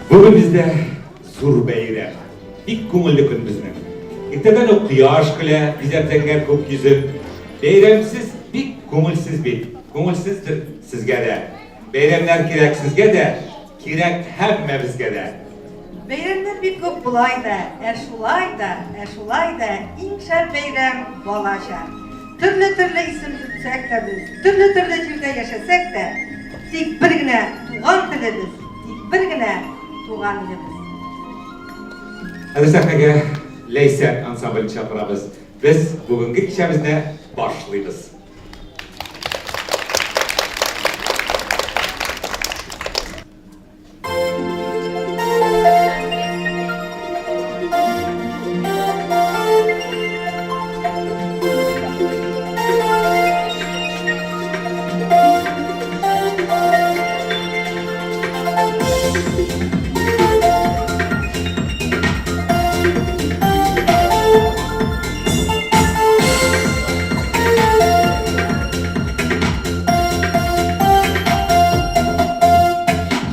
Бүген бездә зур бәйрәм. Бик күңелле көн безнең. Иртәдән үк кояш көлә, бизәп зәңгәр күк йөзен. Бәйрәмсез бик күңелсез бит. Күңелсездер сезгә дә. Бәйрәмнәр кирәк сезгә дә, кирәк һәммәбезгә дә. Бәйрәмнәр бик күп болай да, ә шулай да, ә шулай да иң шәп бәйрәм балачак. Төрле-төрле исем йөртсәк тә без, төрле-төрле җирдә яшәсәк тә, тик бер генә туган телебез, тик бер генә туган илебез. Хәзер сәхнәгә Ләйсән ансамблен чакырабыз. Без бүгенге кичәбезне башлыйбыз.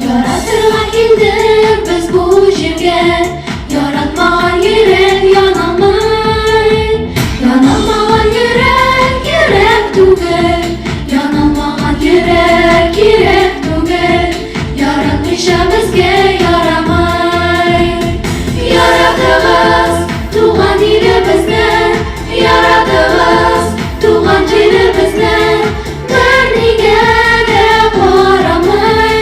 Яратырга килдек без бу җиргә, Яратмаган йөрәк яналмый. Яналмаган йөрәк йөрәк түгел, Яналмаган йөрәк кирәк түгел, Яратмыйча безгә ярамый. Яратыгыз туган илебезне, Яратыгыз туган җиребезне, Бернигә дә карамый,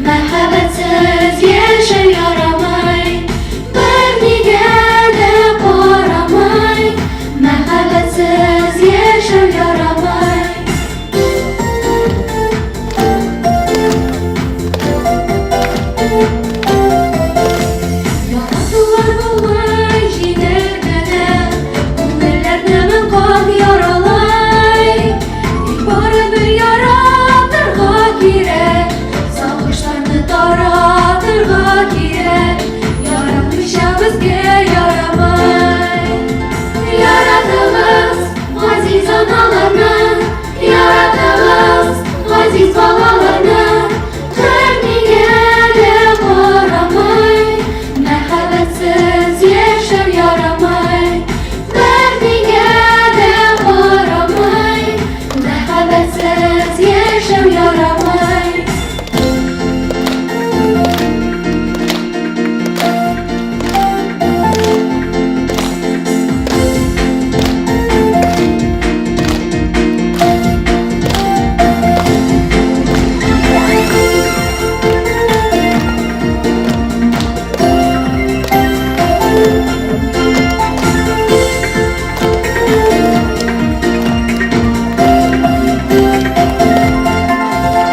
Мәхәббәтсез яшәү ярамый. Бернигә дә карамый, Мәхәббәтсез яшәү ярамый. Яратулар булмый җиңел генә, Күңелләрне мең кат яралый. Тик барыбер яратырга кирәк, Сагышларны таратырга кирәк, Яратмыйча безгә ярамый. Яратыгыз газиз аналарны, Яратыгыз газиз балаларны, Бернигә дә карамый, Мәхәббәтсез яшәү ярамый. Бернигә дә карамый, Мәхәббәтсез яшәү ярамый.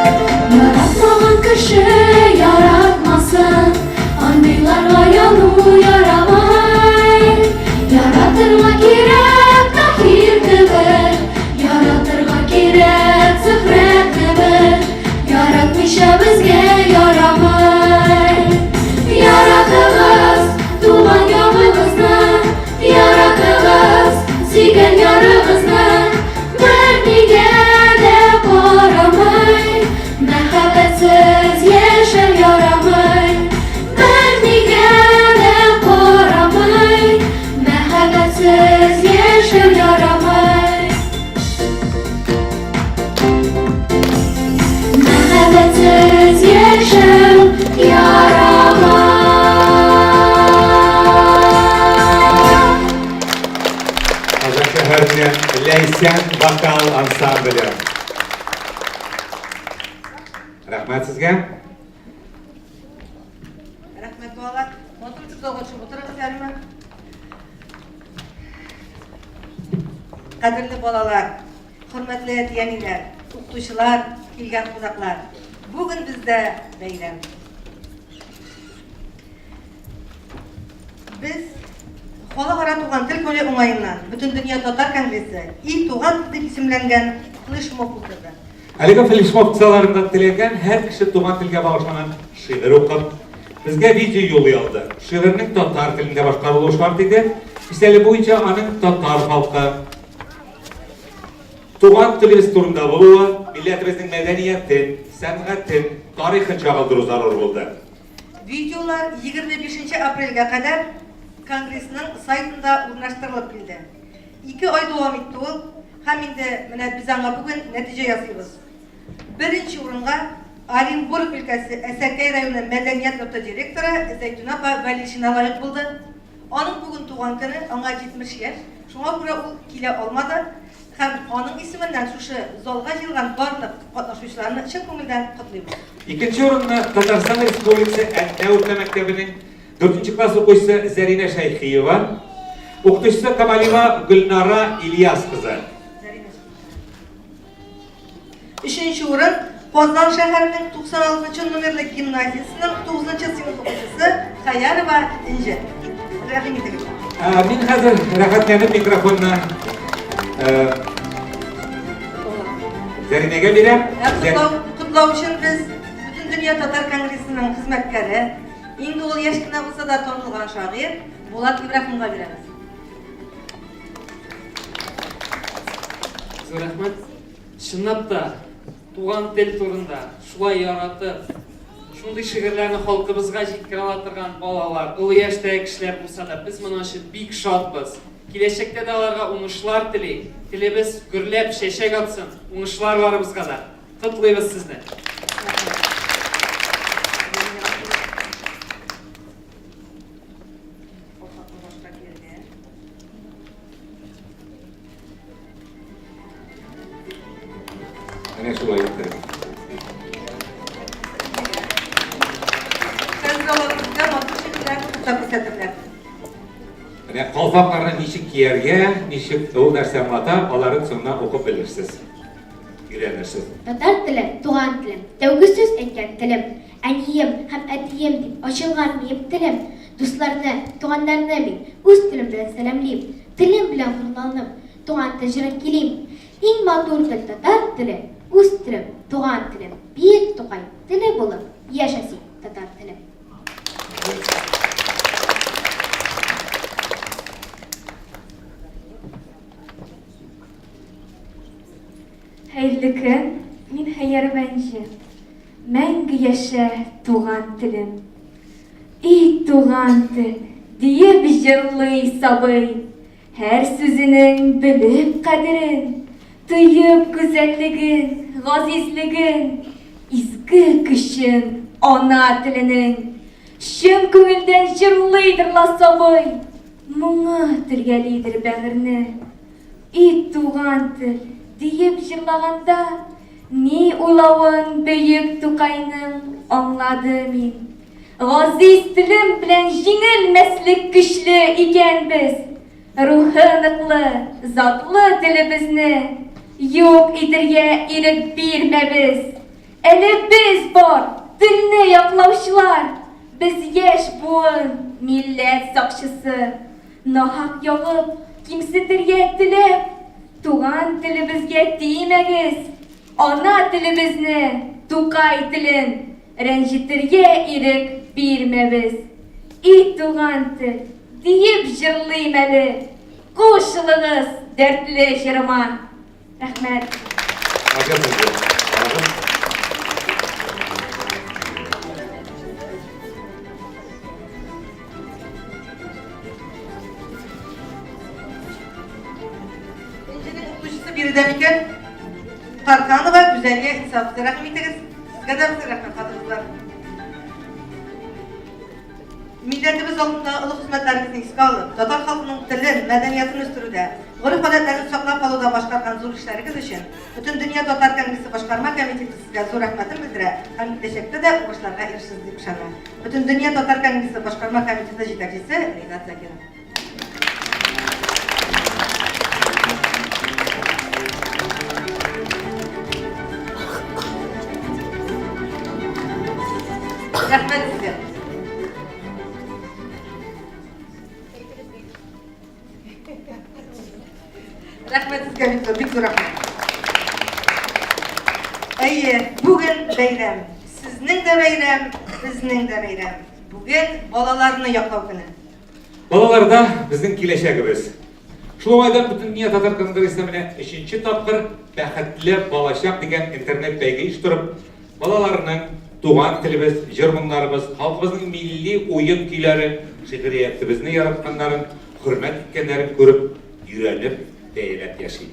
Яратмаган кеше яратмасын, Андыйларга яну ярамый. Яратырга кирәк Таһир кебек, Яратырга кирәк Зөһрә кебек, Яратмыйча безгә ярамый. Яратыгыз туган ягыгызны, Яратыгыз сөйгән ярыгызны, Бернигә дә карамый, Мәхәббәтсез яшәү ярамый. Бернигә дә карамый, Мәхәббәтсез яшәү ярамый. Мәхәббәтсез яшәү ярамый. Казан шәһәреннән Ләйсән вокал ансамбле. Рәхмәт сезгә. Рәхмәт, балалар. Матур итеп залга төшеп утырыгыз әле. Кадерле балалар, хөрмәтле әти-әниләр, укытучылар, килгән кунаклар. Бүген бездә бәйрәм. Без Халыкара туган тел көне уңаеннан Бөтендөнья татар конгрессы И туган дип исемләнгән флешмоб уздырды. Әлеге флешмоб кысаларында теләгән һәр кеше туган телгә багышланган шигырь укып, безгә видео юллый алды. Шигырьнең татар телендә башкарылуы шарт иде. Мисалы буенча аның татар халкы, туган телебез турында булуы, милләтебезнең мәдәниятен, сәнгатен, тарихын чагылдыру зарур булды. Видеолар 25 апрельгә кадәр Конгрессның сайтында урнаштырылып килде. Ике ай дәвам итте ул, һәм инде менә без аңа бүген нәтиҗә ясыйбыз. Беренче урынга Оренбург өлкәсе Әсәкәй районы мәдәният йорты директоры Зәйтүнә апа Вәлишина лаек булды. Аның бүген туган көне, аңа 70 яшь, шуңа күрә ул килә алмады һәм аның исеменнән шушы залга җыелган барлык катнашучыларны чын күңелдән котлыйбыз. Икенче урынны Татарстан Республикасы Әтнә урта мәктәбенең дүртенче класс укучысы Зәринә Шәйхиева, укытучысы Камалиева Гөлнара Ильяс кызы. Өченче урын Казан шәһәренең 96 нчы номерлы гимназиясенең 9 нчы сыйныф укучысы Хаярова Энҗе. Рәхим итегез. Ә, мин хәзер рәхәтләнеп микрофонны ә, Зәринәгә бирәм. Ә котлау, котлау өчен без Бөтендөнья татар конгрессының хезмәткәре, инде ул яшь кенә булса да танылган шагыйрь Булат Ибраһимга бирәбез. Зур рәхмәт. Чынлап та, туган тел турында шулай яратып, шундый шигырьләрне халкыбызга җиткерә ала торган балалар, олы яшьтәге кешеләр булса да, без моның өчен бик шатбыз. Киләчәктә дә аларга уңышлар телик. Телебез гөрләп чәчәк атсын. Уңышлар барыбызга да. Котлыйбыз сезне. Менә шулай иттереп. Хәзер алар безгә матур шигырьләр укып та күрсәтерләр. Менә калфакларны ничек кияргә, ничек ул нәрсә аңлата, аларын соңыннан укып белерсез. Өйрәнерсез. Татар теле, туган телем, тәүге сүз әйткән телем, әнием һәм әтием дип ачылган минем телем, дусларны, туганнарны мин үз телем белән сәламлим, телем белән горурланып, туган тел җырын көйлим. Иң матур тел татар теле, үз телем, туган телем, бөек Тукай теле булып яшә син, татар телем. Хәерле көн, мин Хәйәр Бәнҗе. Мәңге яшә, туган телем. И туган тел, диеп җырлый сабый, Һәр сүзенең белеп кадерен, Тоеп гүзәллеген, газизлеген, Изге көчен ана теленең. Чын күңелдән җырлыйдыр ла сабый, Моңы телгәлидер бәгырьне. И туган тел, диеп җырлаганда, Ни уйлавын бөек Тукайның аңладым мин. Газиз телем белән җиңелмәслек көчле икәнбез. Рухы ныклы, затлы телебезне юк итергә ирек бирмәбез. Әле без бар, телне яклаучылар, без яшь буын, милләт сакчысы. Нахак ягып, кимсетергә теләп, туган телебезгә тимәгез, ана телебезне, Тукай телен рәнҗетергә ирек бирмәбез. И туган тел, диеп җырлыйм әле, кушылыгыз дәртле җырыма. Рәхмәт. Рәхмәт сезгә. Энҗенең укытучысы биредә микән? Тарханова Гүзәлия Инсаф. Рәхим итегез. Сезгә дә рәхмәт, хатыныгызлар. Милләтебез алдында олы хезмәтләрегезне искә алып, татар халкының телен, мәдәниятен үстерүдә, гореф-гадәтләрен саклап калуда башкарган зур эшләрегез өчен Бөтендөнья татар конгрессы башкарма комитеты сезгә зур рәхмәтен белдерә һәм киләчәктә дә уңышларга ирешерсез дип ышана. Бөтендөнья татар конгрессы башкарма комитеты җитәкчесе Ринат Закиров. Рәхмәт сезгә. Рәхмәт сезгә бик зур, бик зур рәхмәт. Әйе, бүген бәйрәм. Сезнең дә бәйрәм, безнең дә бәйрәм. Бүген балаларны яклау көне. Балаларда безнең киләчәгебез. Шул уңайдан Бөтендөнья татар конгрессы менә өченче тапкыр Бәхетле балачак дигән интернет бәйге оештырып, балаларның Туган телебез, җыр-моңнарыбыз, халкыбызның милли уен-көйләре, шигъриятебезне яратканнарын, хөрмәт иткәннәрен күреп, өйрәнеп, бәяләп яши.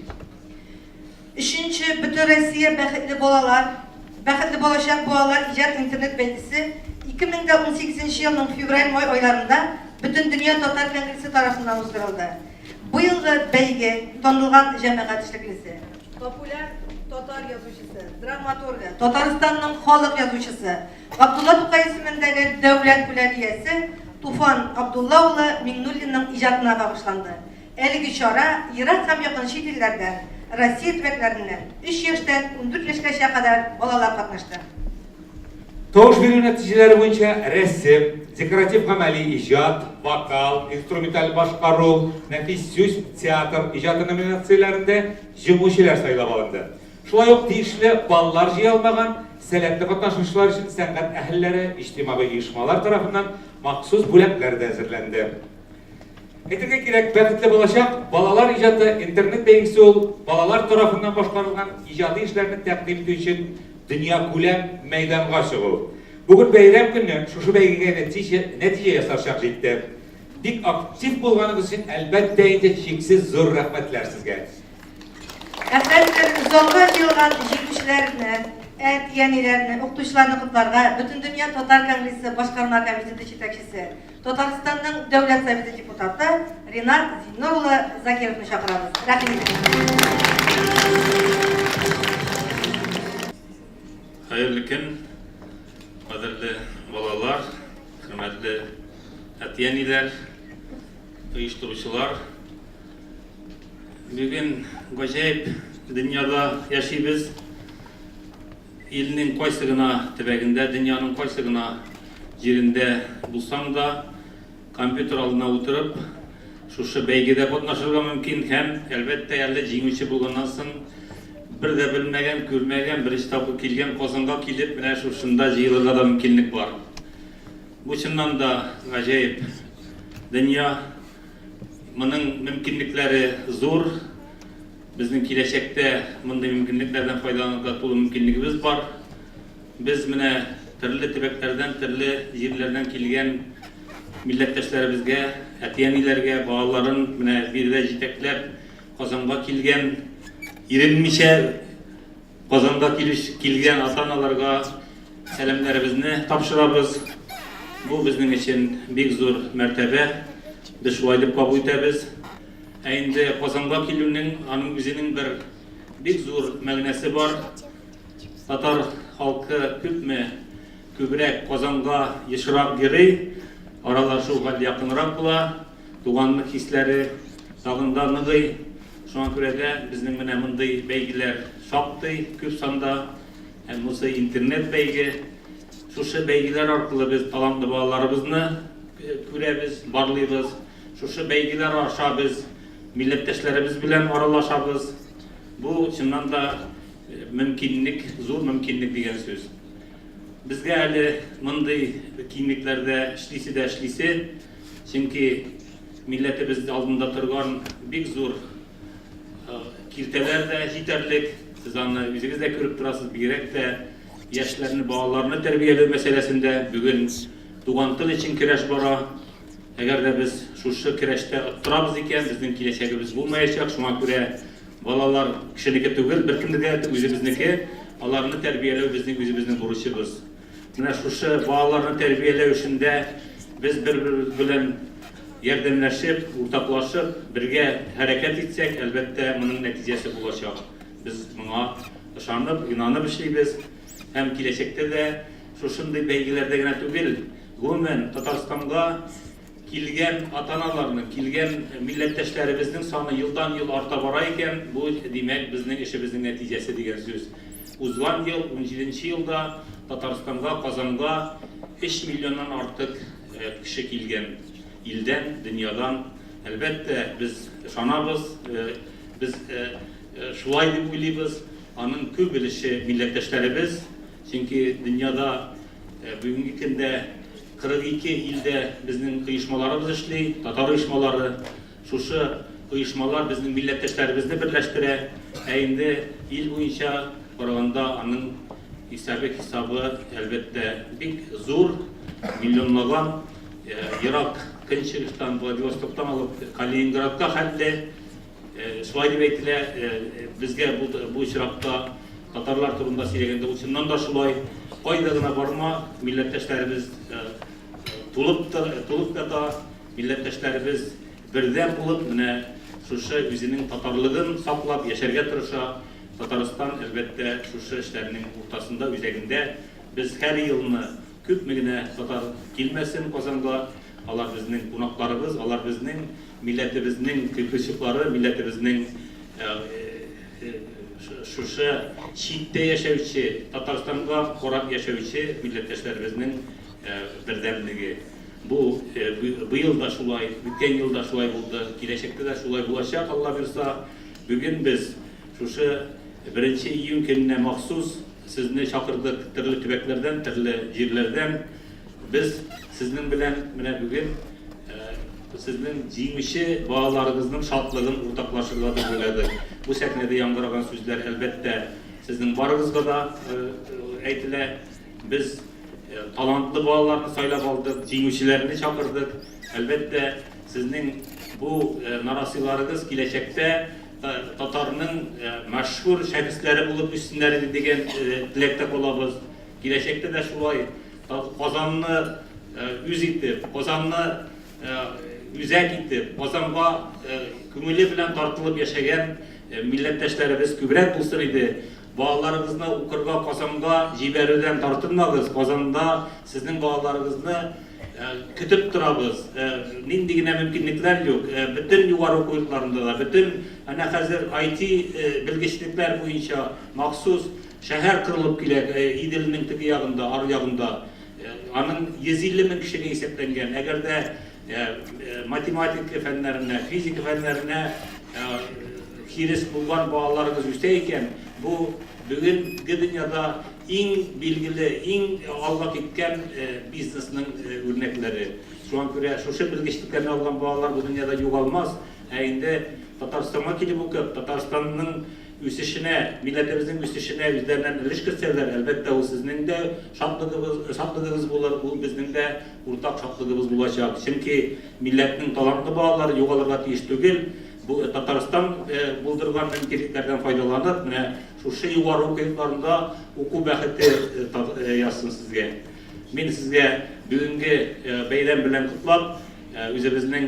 Өченче Бөтенроссия Бәхетле балалар, Бәхетле балачак балалар иҗат интернет бәйгесе 2018 нче елның февраль-май айларында Бөтендөнья татар конгрессы тарафыннан уздырылды. Быелгы бәйге танылган җәмәгать эшлеклесе, популяр татар язучысы, драматургы, Татарстанның халык язучысы, Габдулла Тукай исемендәге дәүләт бүләге иясе Туфан Габдулла улы Миңнуллинның иҗатына багышланды. Әлеге чара ерак һәм якын чит илләрдән, Россия төбәкләреннән өч яшьтән 14 яшькәчә кадәр балалар катнашты. Тавыш бирү нәтиҗәләре буенча рәсем, декоратив-гамәли иҗат, вокал, инструменталь башкару, нәфис сүз, театр иҗаты номинацияләрендә җиңүчеләр сайлап алынды. Шулай ук тиешле баллар җыя алмаган сәләтле катнашучылар өчен сәнгать әһелләре, иҗтимагый оешмалар тарафыннан махсус бүләкләр дә әзерләнде. Әйтергә кирәк, Бәхетле балачак балалар иҗаты интернет бәйгесе ул балалар тарафыннан башкарылган иҗади эшләрне тәкъдим итү өчен дөньякүләм мәйданга чыгу. Бүген бәйрәм көнне, шушы бәйгегә нәтиҗә, нәтиҗә ясар чак җитте. Бик актив булганыгыз өчен, әлбәттә инде, чиксез зур рәхмәтләр сезгә. Ә хәзер залга җыелган җиңүчеләрне, әти-әниләрне, укытучыларны котларга Бөтендөнья татар конгрессы башкарма комитеты җитәкчесе, Татарстанның Дәүләт Советы депутаты Ринат Зиннур улы Закировны чакырабыз. Рәхим итегез. Хәерле көн, кадерле балалар, хөрмәтле әти-әниләр, оештыручылар. Бүген гаҗәеп дөньяда яшибез. Илнең кайсы гына төбәгендә, дөньяның кайсы гына җирендә булсаң да, компьютер алдына утырып, шушы бәйгедә катнашырга мөмкин һәм, әлбәттә, әле җиңүче булганнан соң, бер дә белмәгән, күрмәгән, беренче тапкыр килгән Казанга килеп, менә шушында җыелырга да мөмкинлек бар. Бу чыннан да гаҗәеп дөнья. Моның мөмкинлекләре зур. Безнең киләчәктә мондый мөмкинлекләрдән файдаланырга тулы мөмкинлегебез бар. Без менә төрле төбәкләрдән, төрле җирләрдән килгән милләттәшләребезгә, әти-әниләргә, балаларын менә биредә җитәкләп Казанга килгән, иренмичә Казанга килгән ата-аналарга сәламнәребезне тапшырабыз. Бу безнең өчен бик зур мәртәбә. Без шулай дип кабул итәбез. Ә инде Казанга килүнең аның үзенең бер бик зур мәгънәсе бар. Татар халкы күпме күбрәк Казанга ешрак йөри, аралар шул хәл якынрак була. Туганлык хисләре тагын да ныгый. Шуңа күрә дә безнең менә мондый бәйгеләр шактый күп санда. Һәм бусы интернет бәйге. Шушы бәйгеләр аркылы без талантлы балаларыбызны күрәбез, барлыйбыз. Шушы бәйгеләр аша без милләттәшләребез белән аралашабыз. Бу чыннан да мөмкинлек, зур мөмкинлек дигән сүз. Безгә әле мондый киңлекләрдә эшлисе дә эшлисе. Чөнки милләтебез алдында торган бик зур киртәләр дә җитәрлек. Сез аны үзегез дә күреп торасыз, бигрәк тә яшьләрне, балаларны тәрбияләү мәсьәләсендә бүген туган тел өчен көрәш бара. Әгәр дә без шушы көрәштә оттырабыз икән, безнең киләчәгебез булмаячак. Шуңа күрә балалар кешенеке түгел, беркемнеке дә, үзебезнеке. Аларны тәрбияләү безнең үзебезнең бурычыбыз. Менә шушы балаларны тәрбияләү эшендә без бер-беребез белән ярдәмләшеп, уртаклашып, бергә хәрәкәт итсәк, әлбәттә, моның нәтиҗәсе булачак. Без моңа ышанып, инанып эшлибез һәм киләчәктә дә шушындый бәйгеләрдә генә түгел, гомумән, Татарстанга Килгән ата-аналарның, килгән милләттәшләребезнең саны елдан-ел арта бара икән, бу, димәк, безнең эшебезнең нәтиҗәсе дигән сүз. Узган ел, унҗиденче елда Татарстанга, Казанга өч миллионнан артык кеше килгән. Илдән, дөньядан. Әлбәттә, без ышанабыз, без шулай дип уйлыйбыз, аның күп өлеше милләттәшләребез, чөнки дөньяда бүгенге көндә 42 илдә безнең оешмаларыбыз эшли, татар оешмалары. Шушы оешмалар безнең милләттәшләребезне берләштерә. Ә инде ил буенча караганда аның исәбе-хисабы, әлбәттә, бик зур, миллионлаган, ерак Көнчыгыштан, Владивостоктан алып Калининградка хәтле, шулай дип әйтелә, безгә бу очракта татарлар турында сөйләгәндә, ул чыннан да шулай. Кайда гына барма, милләттәшләребез тулып тулып ята, милләттәшләребез бердәм булып, менә шушы үзенең татарлыгын саклап яшәргә тырыша. Татарстан, әлбәттә, шушы эшләрнең уртасында, үзәгендә. Без һәр елны күпме генә татар килмәсен Казанга, алар безнең кунакларыбыз, алар безнең милләтебезнең кыйпылчыклары, милләтебезнең шушы читтә яшәүче, Татарстанга карап яшәүче милләттәшләребезнең бердәмлеге. Бу быел да шулай, үткән ел да шулай булды, киләчәктә дә шулай булачак, Алла бирса. Бүген без шушы беренче июнь көненә махсус сезне чакырдык төрле төбәкләрдән, төрле җирләрдән. Без сезнең белән менә бүген сезнең җиңүче балаларыгызның шатлыгын уртаклашырга дип уйладык. Бу сәхнәдә яңгыраган сүзләр, әлбәттә, сезнең барыгызга да әйтелә. Без талантлы балаларны сайлап алдык, җиңүчеләрне чакырдык. Әлбәттә, сезнең бу нарасыйларыгыз киләчәктә татарның мәшһүр шәхесләре булып үссеннәр иде дигән теләктә калабыз. Киләчәктә дә шулай Казанны үз итеп, Казанны үзәк итеп, Казанга күңеле белән тартылып яшәгән милләттәшләребез күбрәк булсын иде. Балаларыгызны укырга Казанга җибәрүдән тартынмагыз. Казанда сезнең балаларыгызны көтеп торабыз. Нинди генә мөмкинлекләр юк. Бөтен югары уку йортларында да, бөтен әнә хәзер IT белгечлекләр буенча махсус шәһәр корылып килә Иделнең теге ягында, аръягында. Аның 150 мең кешегә исәпләнгән. Әгәр дә математика фәннәренә, физика фәннәренә хирес булган балаларыгыз үсә икән, бу бүгенге дөньяда иң билгеле, иң алга киткән бизнесның үрнәкләре. Шуңа күрә шушы белгечлекләрне алган балалар бу дөньяда югалмас, ә инде Татарстанга килеп укып, Татарстанның үсешенә, милләтебезнең үсешенә үзләреннән өлеш кертсәләр, әлбәттә, ул сезнең дә шатлыгыбыз, шатлыгыгыз булыр, ул безнең дә уртак шатлыгыбыз булачак. Чөнки милләтнең талантлы балалары югалырга тиеш түгел. Бу Татарстан булдырган мөмкинлекләрдән файдаланып, менә шушы югары уку йортларында уку бәхете язсын сезгә. Мин сезгә бүгенге бәйрәм белән котлап, үзебезнең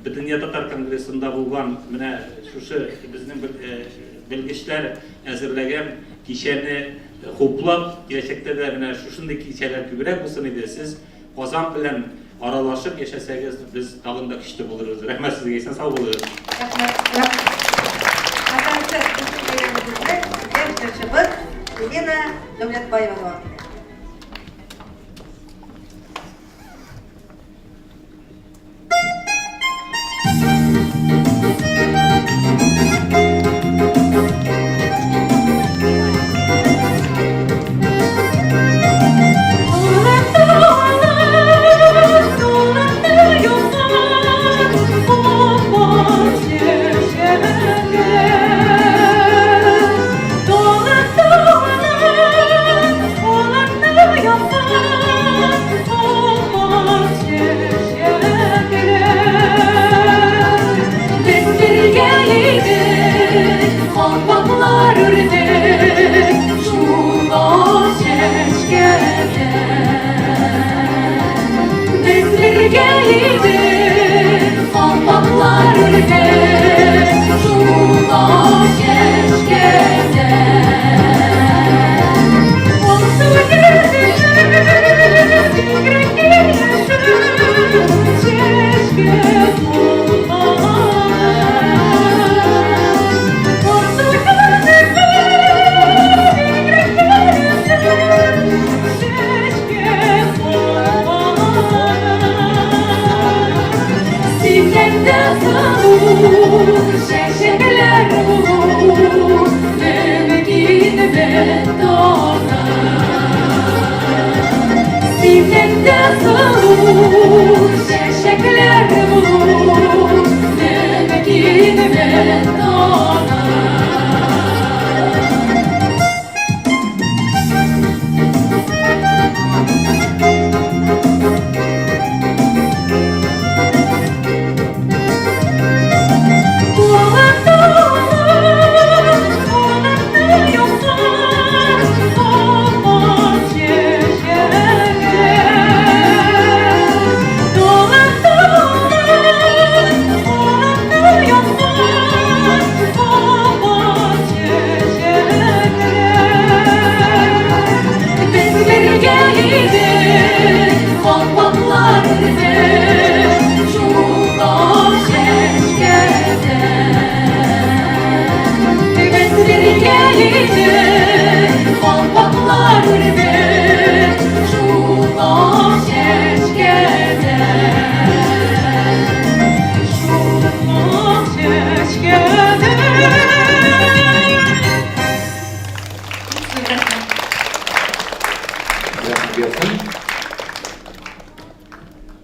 Бөтендөнья татар конгрессында булган менә шушы безнең белгечләр әзерләгән кичәне хуплап, киләчәктә дә менә шушындый кичәләр күбрәк булсын иде. Сез Казан белән аралашып яшәсәгез, без тагын да көчле булырбыз. Рәхмәт сезгә, исән-сау булыгыз. Рәхмәт. Ә концерт безнең бәйрәмебезне яшь җырчыбыз Елена Дәүләтбаева дәвам итә.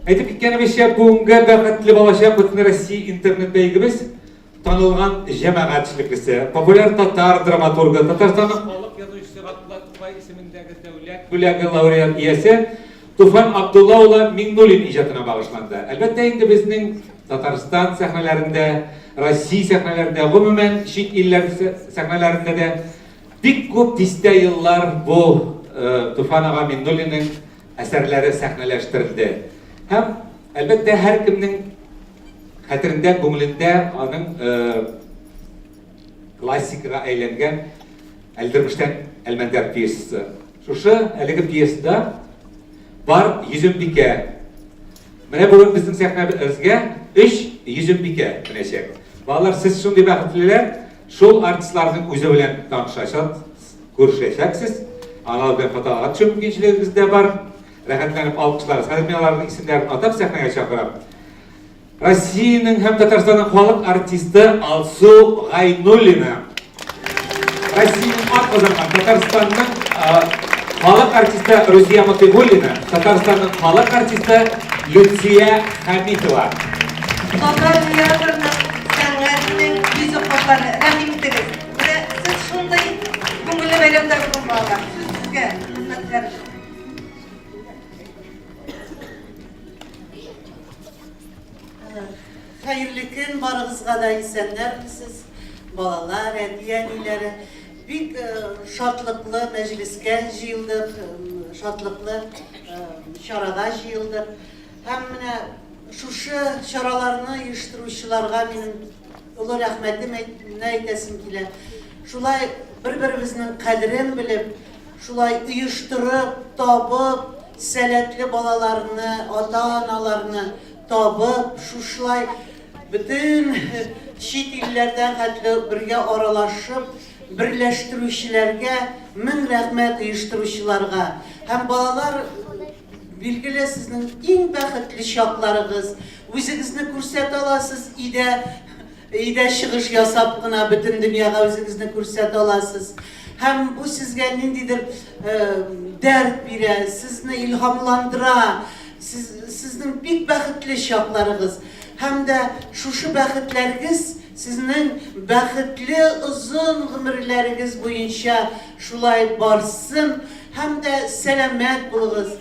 Әйтеп киткәнебезчә, бүгенге Бәхетле балачак Бөтенроссия интернет бәйгебез танылган җәмәгать эшлеклесе, популяр татар драматургы, Татарстанның халык язучысы Габдулла Тукай исемендәге дәүләт бүләге лауреат иясе Туфан Абдулла улы Миңнуллин иҗатына багышланды. Әлбәттә инде безнең Татарстан сәхнәләрендә, Россия сәхнәләрендә, гомумән чит илләр сәхнәләрендә дә бик күп дистә еллар бу Туфан ага Миңнуллинның әсәрләре сәхнәләштерелде. Һәм, әлбәттә, һәркемнең хәтерендә, күңелендә аның классикага әйләнгән Әлдермештән Әлмәндәр пьесасы. Шушы әлеге пьесада бар Йөзембикә. Менә бүген безнең сәхнәбезгә өч Йөзембикә менәчәк. Балалар, сез шундый бәхетлеләр, шул артистларның үзе белән танышачак, күрешәчәксез. Алар белән фотога төшү мөмкинчелегегез дә бар. Рәхәтләнеп алкышлагыз. Хәзер мин аларның исемнәрен атап сәхнәгә чакырам. Россиянең һәм Татарстанның халык артисты Алсу Гайнуллина. Россиянең ат казанган Татарстанның халык артисты Рузия Мотыйгуллина, Татарстанның халык артисты Люция Хәмитова. Татар театрының сәнгатенең йөзе кашлары, рәхим итегез. Менә сез шундый күңелле бәйрәмдә бүген балалар. Сүз сезгә, хезмәткәр. Хәерле көн барыгызга да, исәннәрмесез, балалар, әти-әниләре. Бик шатлыклы мәҗлескә җыелдык, шатлыклы чарага җыелдык. Һәм менә шушы чараларны оештыручыларга минем олы рәхмәтем әйтәсем килә. Шулай бер-беребезнең кадерен белеп, Шулай оештырып, табып, сәләтле балаларны, ата-аналарны табып, шушылай бөтен чит илләрдән хәтле бергә аралашып, берләштерүчеләргә мең рәхмәт оештыручыларга. Һәм балалар, билгеле, сезнең иң бәхетле чакларыгыз, үзегезне күрсәтә аласыз өйдә Өйдә чыгыш ясап кына бөтен дөньяга үзегезне күрсәтә аласыз. Һәм бу сезгә ниндидер дәрт бирә, сезне илһамландыра. Сез, сезнең бик бәхетле чакларыгыз. Һәм дә шушы бәхетләрегез сезнең бәхетле озын гомерләрегез буенча шулай барсын. Һәм дә сәламәт булыгыз,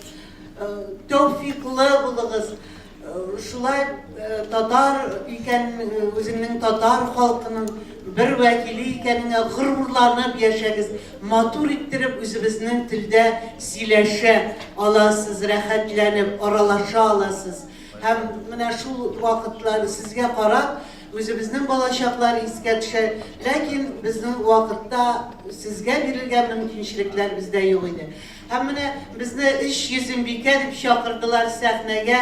тәүфиклы булыгыз. Шулай татар икән, үзеңнең татар халкының бер вәкиле икәнеңә горурланып яшәгез. Матур иттереп үзебезнең телдә сөйләшә аласыз, рәхәтләнеп аралаша аласыз. Һәм менә шул вакытлар сезгә карап, үзебезнең балачаклар искә төшә. Ләкин безнең вакытта сезгә бирелгән мөмкинчелекләр бездә юк иде. Һәм менә безне өч Йөзембикә дип чакырдылар сәхнәгә.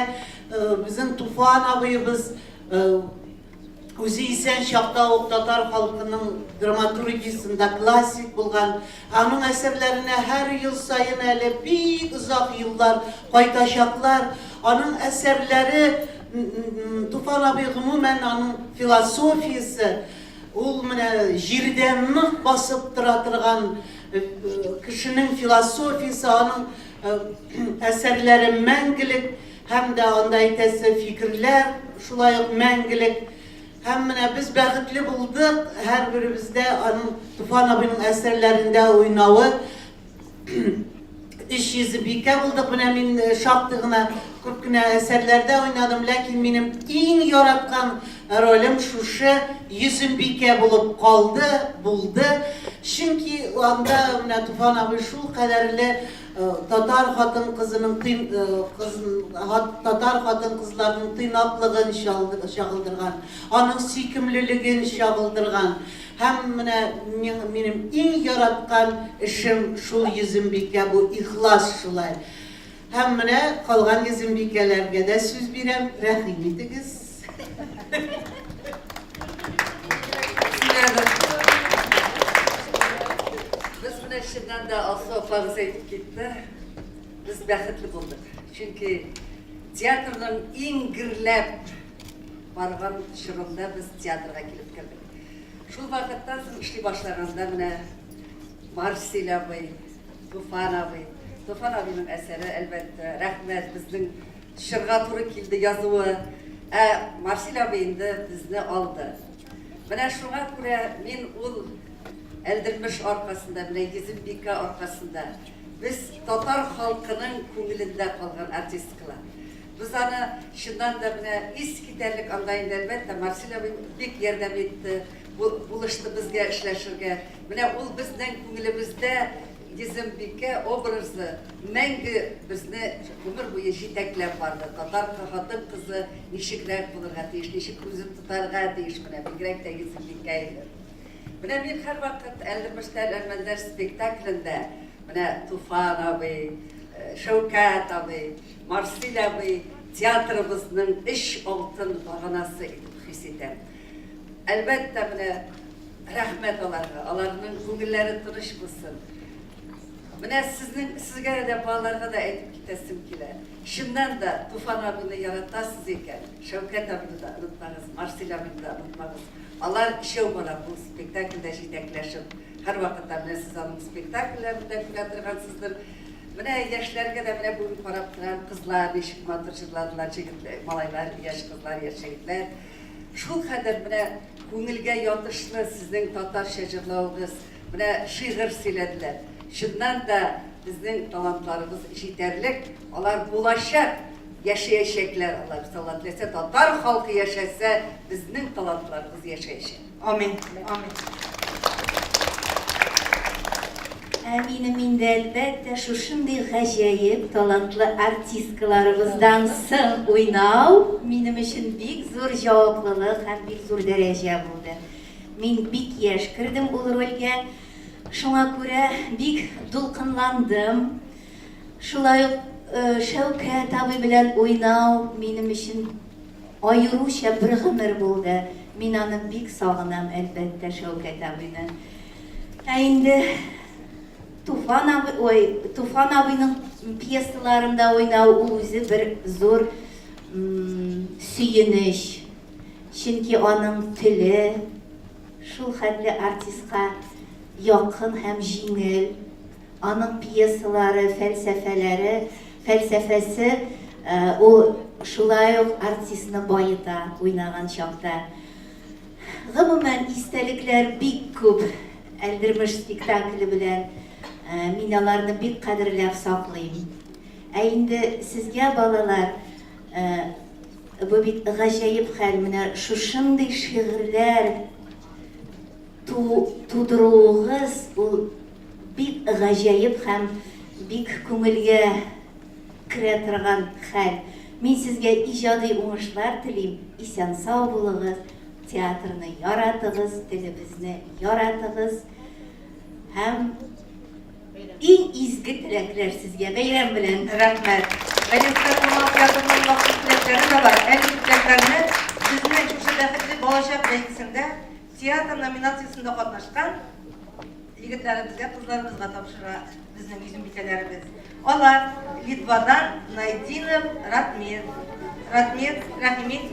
Безнең Туфан абыебыз үзе исән чакта ук татар халкының драматургиясендә классик булган. Аның әсәрләренә һәр ел саен әле бик озак еллар кайтачаклар. Аның әсәрләре, Туфан абый гомумән аның философиясе, ул менә җирдә нык басып тора торган Кешенең философиясе, аның әсәрләре мәңгелек һәм дә анда әйтәсе фикерләр шулай ук мәңгелек. Һәм менә без бәхетле булдык, һәрберебездә аның Туфан абыйның әсәрләрендә уйнавы. Өч йөзе бикә булдык. Менә мин шактый гына күп кенә әсәрләрдә уйнадым, ләкин минем иң яраткан ролем шушы Йөзембикә булып калды, булды. Чөнки анда менә Туфан абый шул кадәрле татар хатын-кызының татар хатын-кызларының тыйнаклыгын чагылдырган, аның сөйкемлелеген чагылдырган. Һәм менә минем иң яраткан эшем шул Йөзембикә, бу ихлас шулай. Һәм менә калган йөзембикәләргә дә сүз бирәм, рәхим итегез. Без менә чыннан да Алсу апабыз әйтеп китте, без бәхетле булдык. Чөнки театрның иң гөрләп барган чорында без театрга килеп кердек. Шул вакыттан соң эшли башлаганда менә Марсель абый, Туфан абый. Туфан абыйның әсәре, әлбәттә, рәхмәт, безнең чорга туры килде язуы. Ә Марсиль абый инде безне алды. Менә шуңа күрә мин ул Әлдермеш аркасында, менә Йөзембикә аркасында без татар халкының күңелендә калган артисткалар. Без аны чыннан да менә искитәрлек анда инде әлбәттә Марсиль абый бик ярдәм итте, булышты безгә эшләшергә. Менә ул безнең күңелебездә Йөзембикә образы мәңге безне гомер буе җитәкләп барды. Татар хатын-кызы ничегрәк булырга тиеш, ничек үзен тотарга тиеш, менә бигрәк тә Йөзембикә иде. Менә мин һәрвакыт Әлдермештән Әлмәндәр спектаклендә менә Туфан абый, Шәүкәт абый, Марсиль абый театрыбызның өч алтын баганасы итеп хис итәм. Әлбәттә, менә рәхмәт аларга, аларның күңелләре тыныч булсын. Менә сезнең сезгә дә балаларга да әйтеп китәсем килә. Чыннан да Туфан абыйны яратасыз икән, Шәүкәт абыйны да онытмагыз, Марсиль абыйны да онытмагыз. Алар өчәү бара бу спектакльдә җитәкләшеп. Һәрвакытта менә сез аның спектакльләрен дә күрә торгансыздыр. Менә яшьләргә дә менә бүген карап торам, кызлар ничек матур җырладылар, җегетләр, малайлар, яшь кызлар, яшь егетләр. Шул кадәр менә күңелгә ятышлы сезнең татарча җырлавыгыз, менә шигырь сөйләделәр. Чыннан да безнең талантларыбыз җитәрлек, алар булачак, яшәячәкләр алар. Алла теләсә, татар халкы яшәсә, безнең талантларыбыз яшәячәк. Амин. Амин. Ә минем инде, әлбәттә, шушындый гаҗәеп талантлы артисткаларыбыздан соң уйнау минем өчен бик зур җаваплылык һәм бик зур дәрәҗә булды. Мин бик яшь кердем ул рольгә, шуңа күрә бик дулкынландым. Шулай ук Шәүкәт абый белән уйнау минем өчен аеруча бер гомер булды. Мин аны бик сагынам, әлбәттә, Шәүкәт абыйны. Ә инде Туфан абый, ой, Туфан абыйның пьесаларында уйнау ул үзе бер зур сөенеч. Чөнки аның теле шул хәтле артистка якын һәм җиңел. Аның пьесалары, фәлсәфәләре, фәлсәфәсе ул шулай ук артистны баета уйнаган чакта. Гомумән, истәлекләр бик күп Әлдермеш спектакле белән. Мин аларны бик кадерләп саклыйм. Ә инде сезгә, балалар, бу бит гаҗәеп хәл, менә шушындый шигырьләр тудыруыгыз ул бик гаҗәеп һәм бик күңелгә керә торган хәл. Мин сезгә иҗади уңышлар телим, исән-сау булыгыз, театрны яратыгыз, телебезне яратыгыз һәм иң изге теләкләр сезгә бәйрәм белән. Рәхмәт. Галиәсгар Камал театрының махсус теләкләре дә бар. Әлеге теләкләрне безнең шушы бәхетле балачак бәйгесендә театр номинациясендә катнашкан егетләребезгә, кызларыбызга тапшыра безнең йөзембикәләребез. Алар Литвадан Найдинов Ратмир. Ратмир, рәхим ит.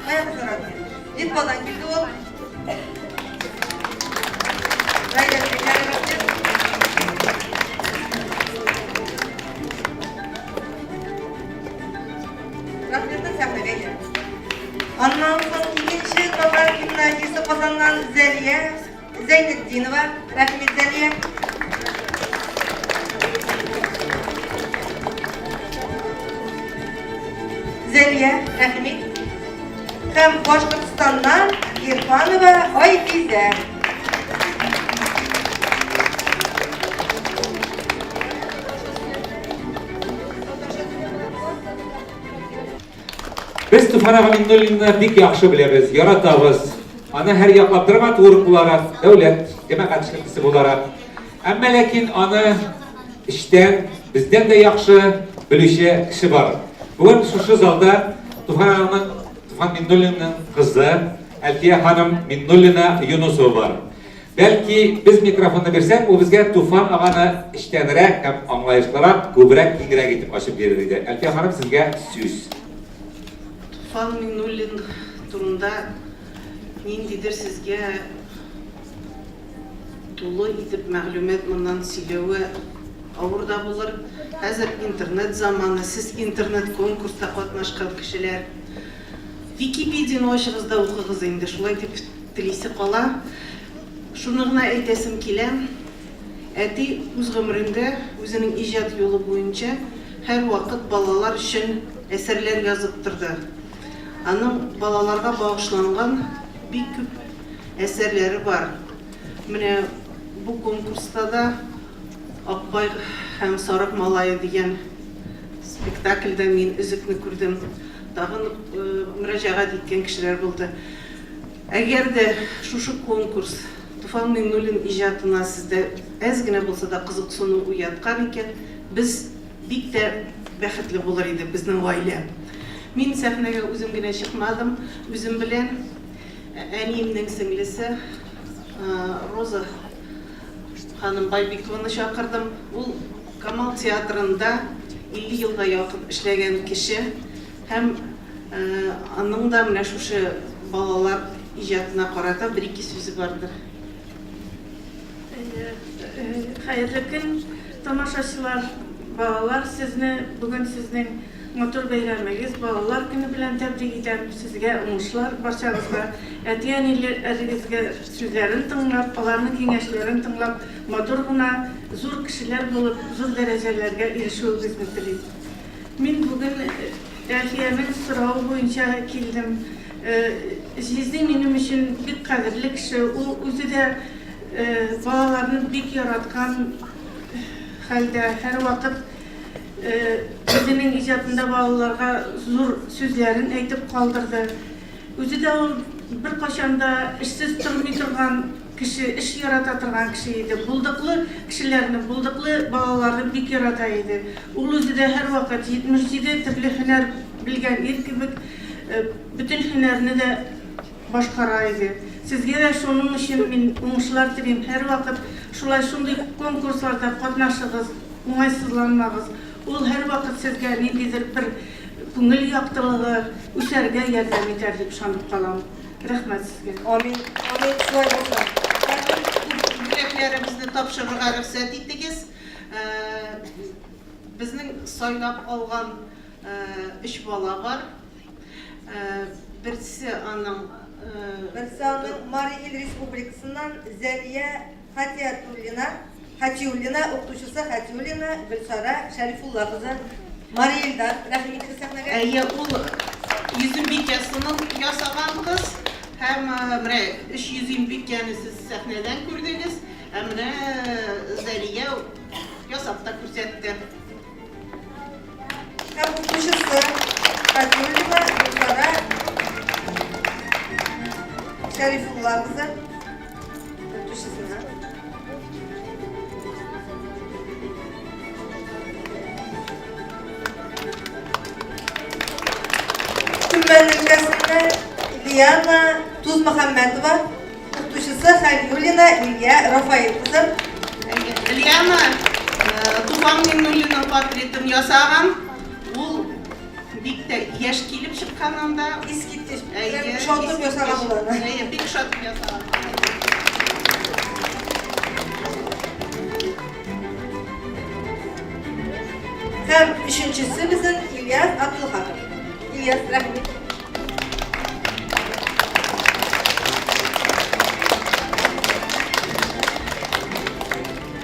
Кая безнең Ратмир? Литвадан килде ул. Гаиләсе Ратмир. Ратмирны сәхнәгә Аннан соң икенче татар гимназиясе Казаннан Зәлия Зәйнетдинова, рәхмәт Зәлия. Зәлия, рәхмәт. Һәм Башкортстаннан Ирфанова Айгизә. Без Туфан ага Миннуллинны бик яхшы беләбез, яратабыз. Аны һәр яклап драматург буларак, дәүләт җәмәгать эшлеклесе буларак. Әмма ләкин аны эчтән бездән дә яхшы белүче кеше бар. Бүген шушы залда Туфан аганың, Туфан Миннуллинның кызы Әлфия ханым Миннуллина Юнусова бар. Бәлки, без микрофонны бирсәк, ул безгә Туфан аганы эчтәнрәк һәм аңлаешлырак, күбрәк, киңрәк итеп ачып бирер иде. Әлфия ханым, сезгә сүз. Туфан Миңнуллин турында ниндидер сезгә тулы итеп мәгълүмат моннан сөйләве авыр да булыр. Хәзер интернет заманы, сез интернет конкурста катнашкан кешеләр. Википедияне ачыгыз да укыгыз инде, шулай дип телисе кала. Шуны гына әйтәсем килә, әти үз гомерендә үзенең иҗат юлы буенча һәрвакыт балалар өчен әсәрләр язып торды. Аның балаларга багышланган бик күп әсәрләре бар. Менә бу конкурста да Акбай һәм Сарык малае дигән спектакльдә мин өзекне күрдем. Тагын мөрәҗәгать иткән кешеләр булды. Әгәр дә шушы конкурс Туфан Миңнуллин иҗатына сездә әз генә булса да кызыксыну уяткан икән, без бик тә бәхетле булыр идек, безнең гаилә. Мин сәхнәгә үзем генә чыкмадым, үзем белән әниемнең сеңлесе Роза ханым Байбикованы чакырдым. Ул Камал театрында 50 елга якын эшләгән кеше һәм аның да менә шушы балалар иҗатына карата бер-ике сүзе бардыр. Хәерле көн, тамашачылар, балалар, сезне бүген сезнең матур бәйрәмегез, Балалар көне белән тәбрик итәм. Сезгә уңышлар, барчагызга, әти-әниләрегезгә сүзләрен тыңлап, аларның киңәшләрен тыңлап, матур гына зур кешеләр булып, зур дәрәҗәләргә ирешүегезне телим. Мин бүген Әлфиянең соравы буенча килдем. Җизни минем өчен бик кадерле кеше. Ул үзе дә балаларны бик яраткан хәлдә, һәрвакыт үзенең иҗатында балаларга зур сүзләрен әйтеп калдырды. Үзе дә ул беркайчан да эшсез тормый торган кеше, эш ярата торган кеше иде. Булдыклы кешеләрне, булдыклы балаларны бик ярата иде. Ул үзе дә һәрвакыт 77 төрле һөнәр белгән ир кебек, бөтен һөнәрне дә башкара иде. Сезгә дә шуның өчен мин уңышлар телим. Һәрвакыт шулай шундый конкурсларда катнашыгыз, уңайсызланмагыз. Ул һәрвакыт сезгә ниндидер бер күңел яктылыгы, үсәргә ярдәм итәр дип ышанып калам. Рәхмәт сезгә. Амин, амин, шулай булсын. Хәзер бүләкләребезне тапшырырга рөхсәт итегез. Безнең сайлап алган өч бала бар. Берсе аның. Берсе аның Мари Ил Республикасыннан Зәлия Хатиатуллина, Хатиуллина, укытучысы Хатиуллина Гөлсара Шәрифулла кызы. Мари Илдан, рәхим итегез сәхнәгә. Әйе, ул Йөзембикә сынын ясаган кыз. Һәм менә өч Йөзембикәне сез сәхнәдән күрдегез. Ә менә Зәлия ясап та күрсәтте. Һәм укытучысы Хатиуллина Гөлсара Шәрифулла кызы. Укытучысына. Төмән өлкәсендә Лиана Тузмөхәммәтова, укытучысы Хәлиуллина Илья Рафаил кызы. Лиана Туфан Миңнуллинның портретын ясаган. Ул бик тә яшь килеп чыккан анда. Искиткеч. Шатып ясаган ул аны. Әйе, бик шатып ясаган. Һәм өченчесе безнең Ильяс Абдулхаков. Ильяс, рәхмәт.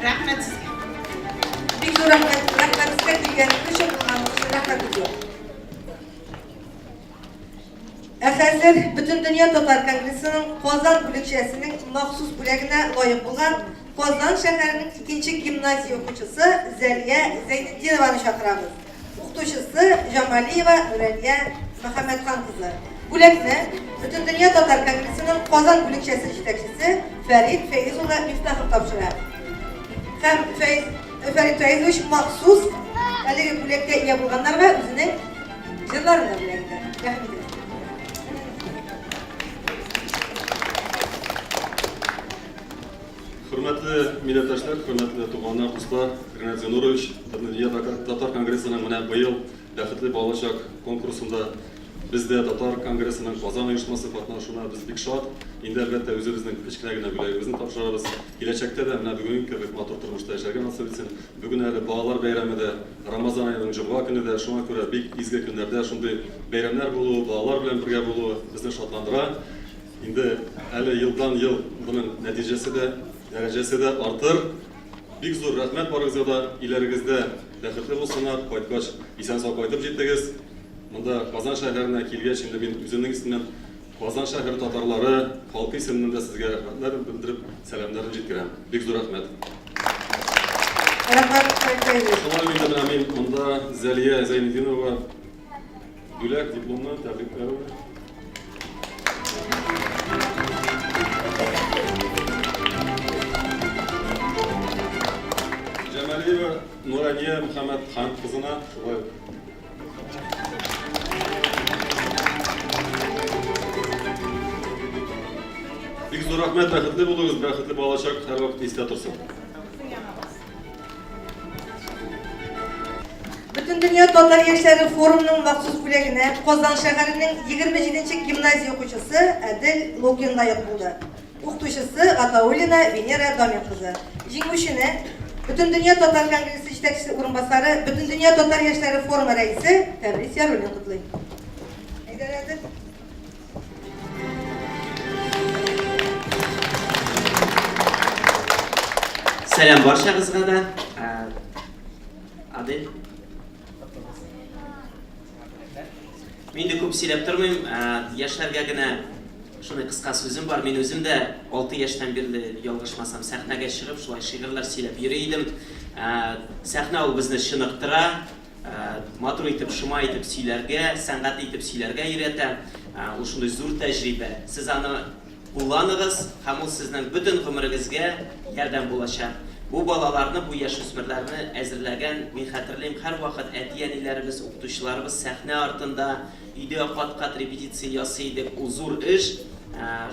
Рәхмәт сезгә. Бик зур рәхмәт, рәхмәт сезгә килгәнегез өчен, булганыгыз өчен рәхмәт зур. Ә хәзер Бөтендөнья татар конгрессының Казан бүлекчәсенең махсус бүләгенә лаек булган Казан шәһәренең икенче гимназия укучысы Зәлия Зәйнетдинованы чакырабыз. Укытучысы Җамалиева Нурәния Мөхәммәтхан кызы. Бүләкне Бөтендөнья татар конгрессының Казан бүлекчәсе җитәкчесе Фәрит Фәиз улы Мифтахов тапшыра. Һәм Фәиз, Фәрит Фәизович махсус әлеге бүләккә ия булганнарга үзенең җырларын да бүләк итә. Рәхим итегез. Хөрмәтле милләттәшләр, хөрмәтле туганнар, дуслар, Ринат Зинурович, Бөтендөнья татар конгрессының менә быел Бәхетле балачак конкурсында Без дә Татар конгрессының Казан оешмасы катнашуына без бик шат. Инде, әлбәттә, үзебезнең кечкенә генә бүләгебезне тапшырабыз. Киләчәктә дә менә бүгенге кебек матур тормышта яшәргә насыйп итсен. Бүген әле балалар бәйрәме дә, Рамазан аеның җомга көне дә, шуңа күрә бик изге көннәрдә шундый бәйрәмнәр булуы, балалар белән бергә булуы безне шатландыра. Инде әле елдан-ел моның нәтиҗәсе дә, дәрәҗәсе дә артыр. Бик зур рәхмәт барыгызга да, өйләрегездә бәхетле булсыннар, кайткач исән-сау кайтып җиттегез. Монда Казан шәһәренә килгәч, инде мин үземнең исемнән Казан шәһәре татарлары халкы исеменнән дә сезгә рәхмәтләрен белдереп, сәламнәрен җиткерәм. Бик зур рәхмәт. Рәхмәт, Фәйзәевич. Шулай ук инде менә мин монда Зәлия Зәйнетдинова Бүләк, дипломны, тәбрикләү. Җамалиева Нурания Мөхәммәд хан кызына шулай ук. Бик зур рәхмәт, бәхетле булыгыз, бәхетле балачак һәрвакыт истә торсын. Бөтендөнья татар яшьләре форумының махсус бүләгенә Казан шәһәренең 27 нче гимназия укучысы Әдел Лукин лаек булды. Укытучысы Гатауллина Венера Дамир кызы. Җиңүчене Бөтендөнья татар конгрессы җитәкчесе урынбасары, Бөтендөнья татар яшьләре форумы рәисе Тәбрис Яруллин котлый. Әйдә, Әдел. Сәлам баршагызга да. Адель. Мин дә күп сөйләп тормыйм. Яшьләргә генә шундый кыска сүзем бар. Мин үзем дә 6 яшьтән бирле, ялгышмасам, сәхнәгә чыгып, шулай шигырьләр сөйләп йөри идем. Сәхнә ул безне чыныктыра, Матур итеп, шома итеп сөйләргә, сәнгатьле итеп сөйләргә өйрәтә. Ул шундый зур тәҗрибә. Сез аны кулланыгыз, һәм ул сезнең бөтен гомерегезгә ярдәм булачак. Бу балаларны, бу яшүсмерләрне әзерләгән, мин хәтерлим, һәрвакыт әти-әниләребез, укытучыларыбыз сәхнә артында, өйдә кат-кат репетиция ясый идек. Ул зур эш.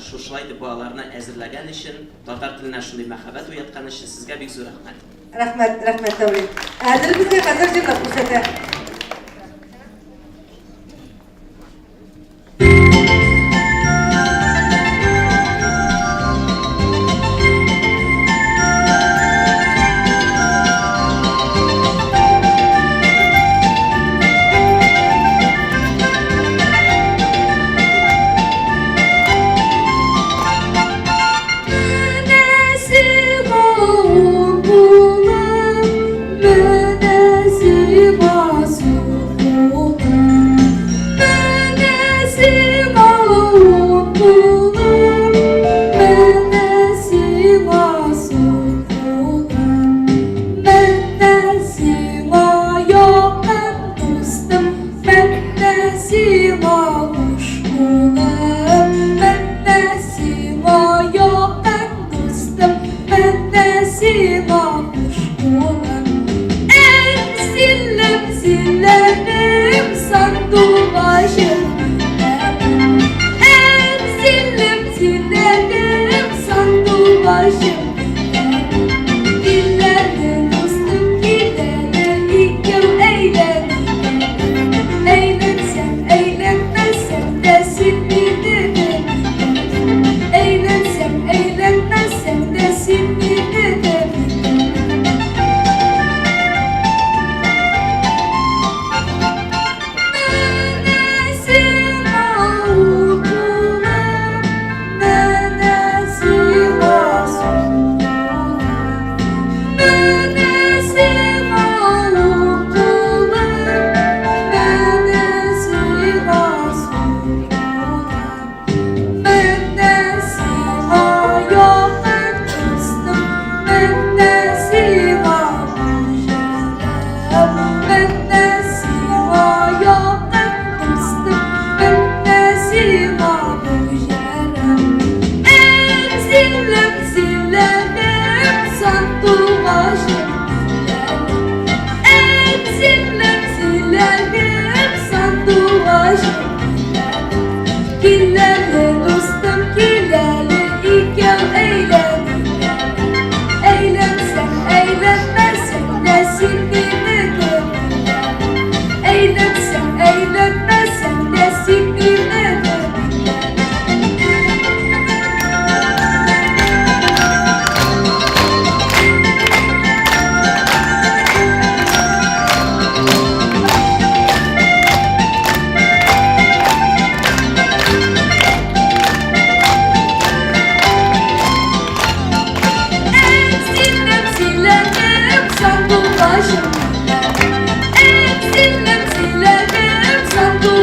Шушылай итеп балаларны әзерләгән өчен, татар теленә шундый мәхәббәт уяткан өчен сезгә бик зур рәхмәт. Рәхмәт, рәхмәт, Дәүләт. Әдел безгә хәзер җырлап күрсәтә.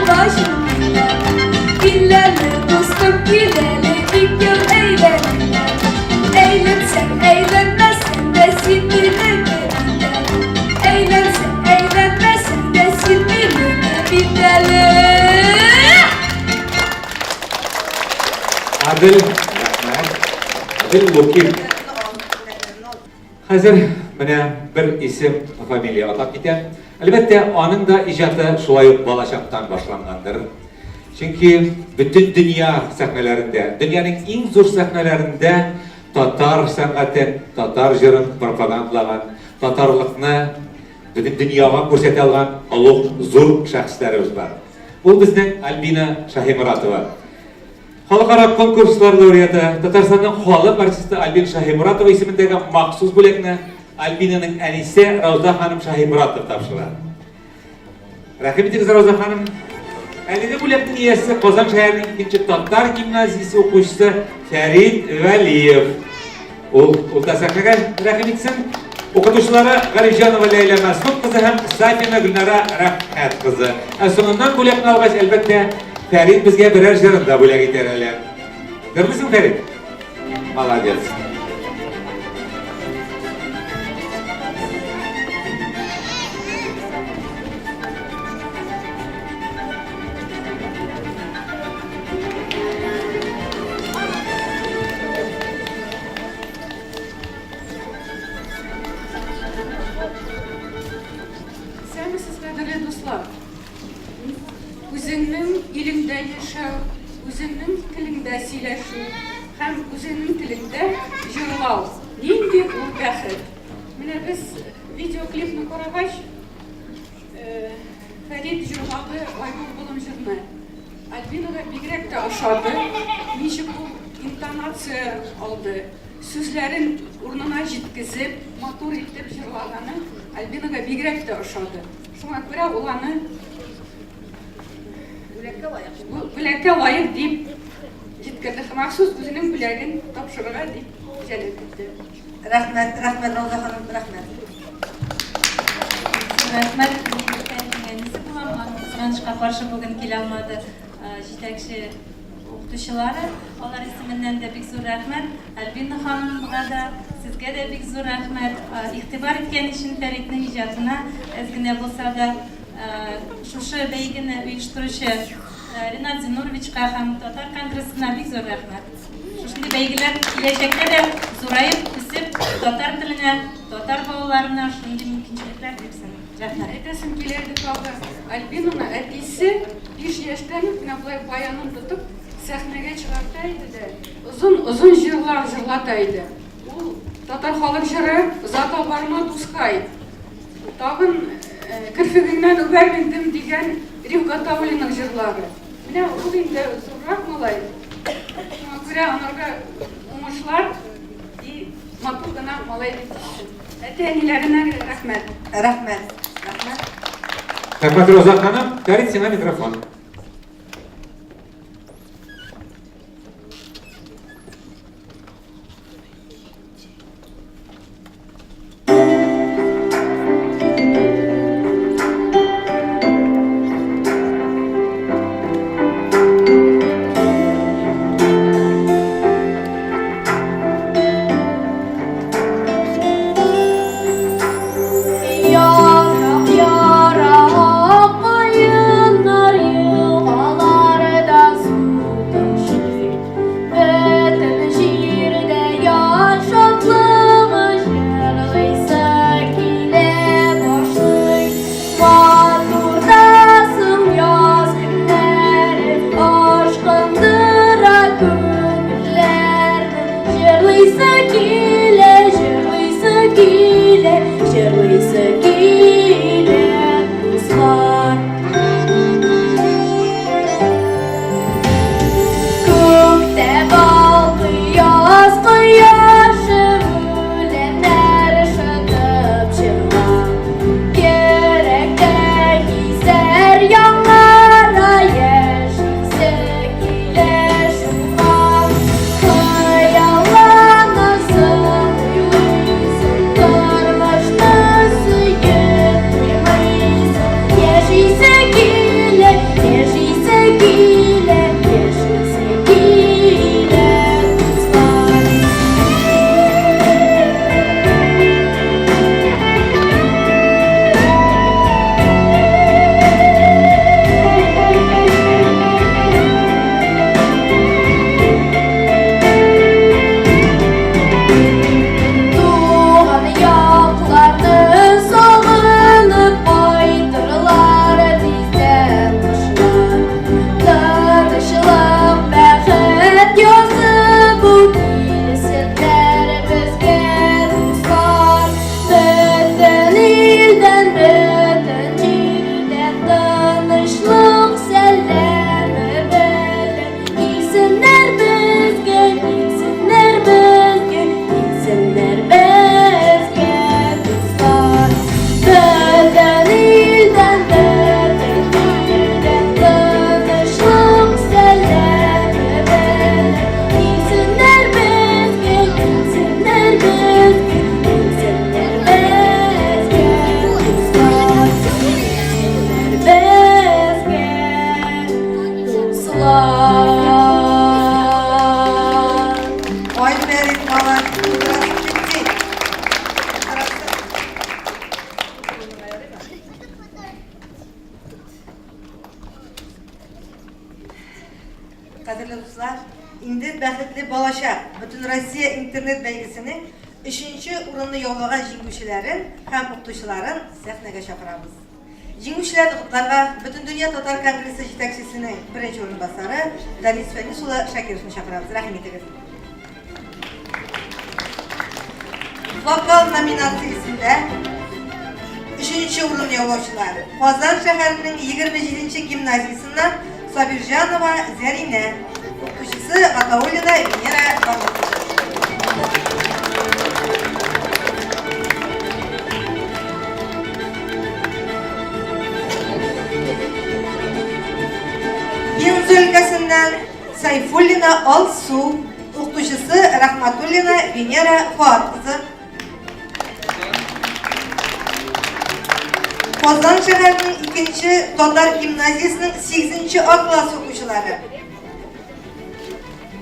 лачын Кил әле, дустым, кил әле, икәү әйләник. Әйләнсәң, әйләнмәсәң дә син минеке бит әле. Әйләнсәң, әйләнмәсәң дә син минеке бит әле. Адел, рәхмәт. Адел Лукин. Хәзер менә бер исем, фамилия атап китәм. Әлбәттә, аның да иҗаты шулай ук балачактан башлангандыр. Чөнки бөтен дөнья сәхнәләрендә, дөньяның иң зур сәхнәләрендә татар сәнгатен, татар җырын пропагандалаган, татарлыкны бөтен дөньяга күрсәтә алган олуг зур шәхесләребез бар. Ул безнең Альбина Шаһиморатова. Халыкара конкурслар лауреаты, Татарстанның халык артисты Альбина Шаһиморатова исемендәге махсус бүләкне Альбинаның әнисе Рауза ханым Шаһиморатова тапшыра. Рәхим итегез, Рауза ханым. Әлеге бүләкнең иясе Казан шәһәренең икенче татар гимназиясе укучысы Фәрид Вәлиев. Ул урта сәхнәгә рәхим итсен. Укытучылары Галимҗанова Ләйлә Мәсгут кызы һәм Сафина Гөлнара Рәхмәт кызы. Ә соңыннан бүләкне алгач, әлбәттә, Фәрид безгә берәр җырын да бүләк итәр әле. Җырлыйсың, Фәрид? Молодец. Исәнмесез, кадерле дуслар! Үзеңнең илеңдә яшәү, үзеңнең телеңдә сөйләшү һәм үзеңнең телеңдә җырлау нинди ул бәхет! Менә без видеоклипны карагач, Фәрит җырлады Айгул болым җырны. Альбинага бигрәк тә ошады, ничек ул интонация алды, сүзләрен урынына җиткезеп, матур итеп җырлаганы Альбинага бигрәк тә ошады. Шуңа күрә ул аны бүләккә лаек, бүләккә лаек дип җиткерде. Махсус үзенең бүләген тапшырырга дип җәлеп итте. Рәхмәт, рәхмәт, Рауза ханым, рәхмәт. Рәхмәт, мин Фәннең әнисе булам, аның кызганычка каршы бүген килә алмады җитәкче укытучылары. Алар исеменнән дә бик зур рәхмәт. Альбина ханымга да, сезгә дә бик зур рәхмәт. Игътибар иткән өчен Фәритнең иҗатына әз генә булса да шушы бәйгене оештыручы Ринат Зиннуровичка һәм Татар конгрессына бик зур рәхмәт. Шушындый бәйгеләр киләчәктә дә зураеп, үсеп, татар теленә, татар балаларына шундый мөмкинчелекләр бирсен. Рәхмәт. Әйтәсем килә иде тагы, Альбинаны әтисе 5 яшьтән үк менә болай баянын тотып сәхнәгә чыгарта иде дә, озын-озын җырлар җырлата иде. Ул татар халык җыры Озата барма, дускай. Тагын Керфегеңнән үбәрмен дем дигән Риф Гатауллинның җырлары. Менә ул инде зуррак малай. Шуңа күрә анарга уңышлар и матур гына малай дип үссен. Әти-әниләренә рәхмәт. Рәхмәт. Рәхмәт. Рәхмәт, Роза ханым. Фәрит, сиңа микрофон. Ярак, ярак, каеннар. Ай, Фәрит, малай, утырасың бит син. Кадерле дуслар, инде Бәхетле балачак Бөтенроссия интернет бәйгесенең өченче урынны яулаган җиңүчеләрен һәм укытучыларын сәхнәгә чакырабыз. Җиңүчеләрне котларга Бөтендөнья татар конгрессы җитәкчесенең беренче урынбасары Данис Фәнис улы Шакировны чакырабыз. Рәхим итегез. Вокал номинациясендә өченче урын яулаучылар Казан шәһәренең 27 нче гимназиясеннән Сабирҗанова Зәринә, укытучысы Гатауллина Венера Барлык кызы. Пенза өлкәсеннән Сайфуллина Алсу, укытучысы Рахматуллина Венера Фоат кызы. Казан шәһәренең икенче татар гимназиясенең 8 А классы укучылары.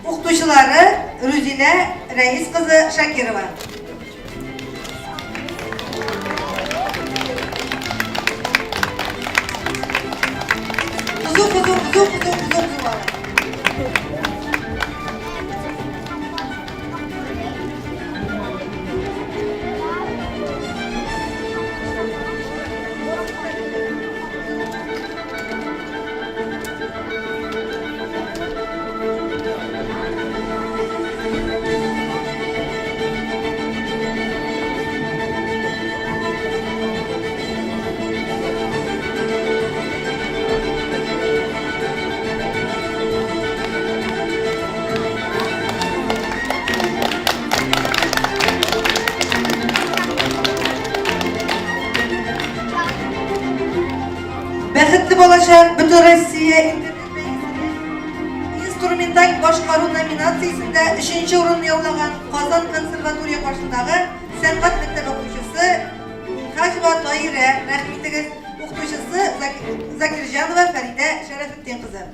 Укытучылары Рүзилә Рәис кызы Шакирова. Кызу, кызу, кызу, кызу, кызу, кызу. Бәхетле балачак Бөтенроссия интернет бәйгесенең инструменталь башкару номинациясендә өченче урынны яулаган Казан консерватория каршындагы сәнгать мәктәбе укучысы Минһаҗева Таирә, рәхим итегез, укытучысы Закирҗанова Фәридә Шәрәфетдин кызы.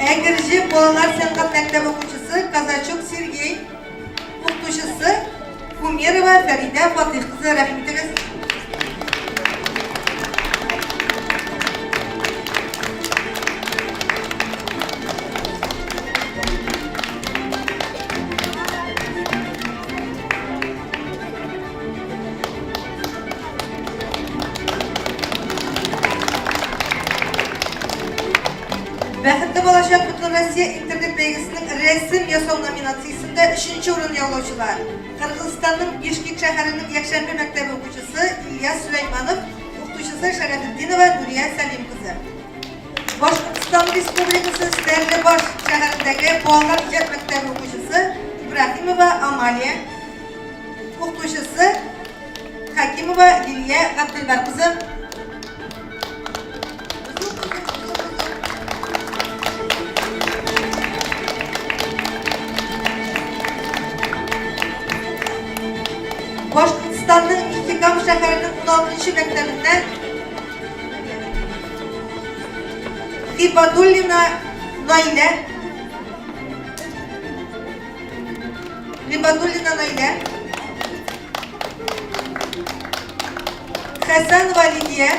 Әгерҗе балалар сәнгать мәктәбе укучысы Казачук Сергей Укытучысы Кумерова Фәридә Фатыйх кызы, рәхим итегез. Бәхетле балачак Бөтенроссия интернет бәйгесенең рәсем ясау номинациясендә өченче урын яулаучылар, Кыргызстанның Бишкек шәһәренең якшәмбе мәктәбе укучысы Ильяс Сөләйманов, укытучысы Шәрәфетдинова Нурия Сәлим кызы. Башкортстан Республикасы Стәрлебаш шәһәрендәге балалар иҗат мәктәбе укучысы Ибраһимова Амалия, укытучысы Хәкимова Лилия Габделбәр кызы. Башкортстанның Нефтекама шәһәренең 16 мәктәбеннән Хибадуллина Наилә. Хибадуллина Наилә. Хәсәнова Лилия,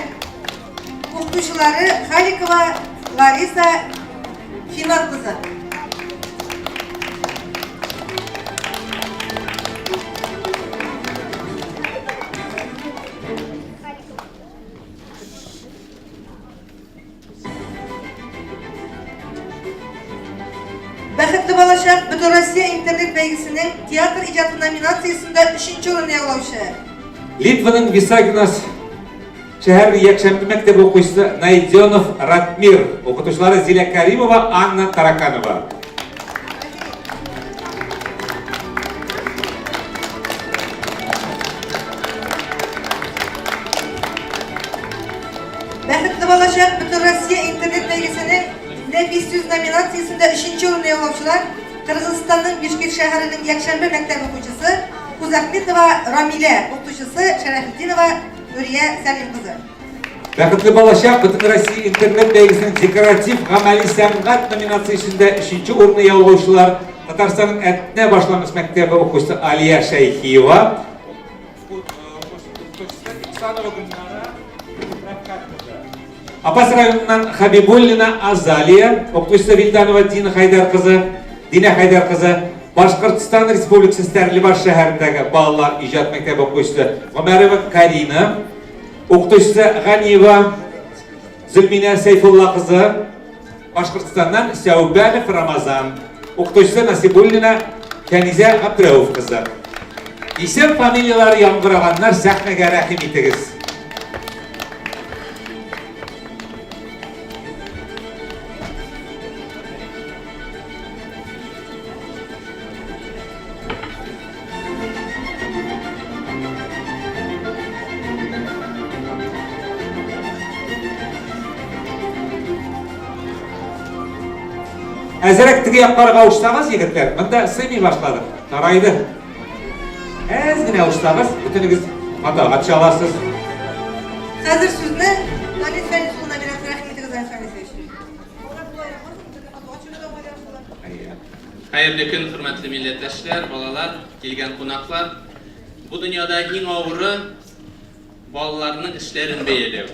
укытучылары Халикова Лариса Финат кызы. Бәхетле балачак Бөтенроссия интернет бәйгесенең театр иҗаты номинациясендә өченче урын яулаучы. Литваның Висагинас шәһәренең якшәмбе мәктәбе укучысы Найденов Ратмир, укытучылары Зилә Каримова, Анна Тараканова. Бәхетле балачак Бөтенроссия интернет бәйгесенең Нәфис сүз номинациясендә өченче урынны яулаучылар Кыргызстанның Бишкек шәһәренең якшәмбе мәктәбе укучысы Кузахметова Рамилә, укытучысы Шәрәфетдинова Нурия Сәлим кызы. Бәхетле балачак Бөтенроссия интернет бәйгесенең декоратив гамәли сәнгать номинациясендә өченче урынны яулаучылар Татарстанның Әтнә башлангыч мәктәбе укучысы Алия Шәйхиева, Апас районыннан Хабибуллина Азалия, укытучысы Вилданова Дина Хайдар кызы, Динә Хайдар кызы, Башкортстан Республикасы Стәрлебаш шәһәрендәге балалар иҗат мәктәбе укучысы Гомәрова Карина, укытучысы Ганиева Зөлминә Сәйфулла кызы, Башкортстаннан Сәүбәнов Рамазан, укытучысы Насибуллина Кәнизә Габдрәүф кызы. Исем фамилияләре яңгыраганнар сәхнәгә рәхим итегез. Әзерәк теге якларга авышсагыз, егетләр, монда сыймый башладык. Тарайды. Әз генә авышсагыз, бөтенегез матага төшә аласыз. Хәзер сүзне Данис Фәнис улына бирәбез. Рәхим итегез, Данис Фәнисович. Хәерле көн, хөрмәтле милләттәшләр, балалар, килгән кунаклар. Бу дөньяда иң авыры балаларның эшләрен бәяләү.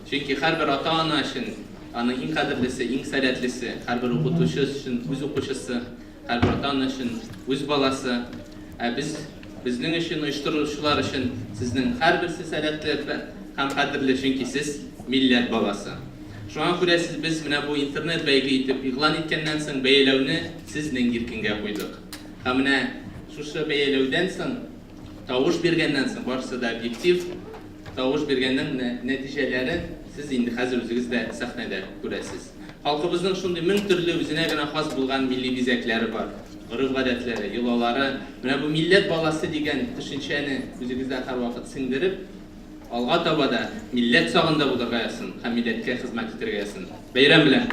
Чөнки һәрбер ата-ана өчен аның иң кадерлесе, иң сәләтлесе, һәрбер укытучы өчен үз укучысы, һәрбер ата-ана өчен үз баласы. Ә без, безнең өчен, оештыручылар өчен сезнең һәрберсе сәләтле һәм кадерле, чөнки сез милләт баласы. Шуңа күрә сез без менә бу интернет бәйге итеп игълан иткәннән соң бәяләүне сезнең иркенгә куйдык. Һәм менә шушы бәяләүдән соң, тавыш биргәннән соң, барысы да объектив, тавыш биргәннең менә нәтиҗәләрен сез инде хәзер үзегез дә сәхнәдә күрәсез. Халкыбызның шундый мең төрле үзенә генә хас булган милли бизәкләре бар, гореф-гадәтләре, йолалары. Менә бу милләт баласы дигән төшенчәне үзегездә һәрвакыт сеңдереп, Алга таба да милләт сагында булырга язсын һәм милләткә хезмәт итәргә язсын. Бәйрәм белән!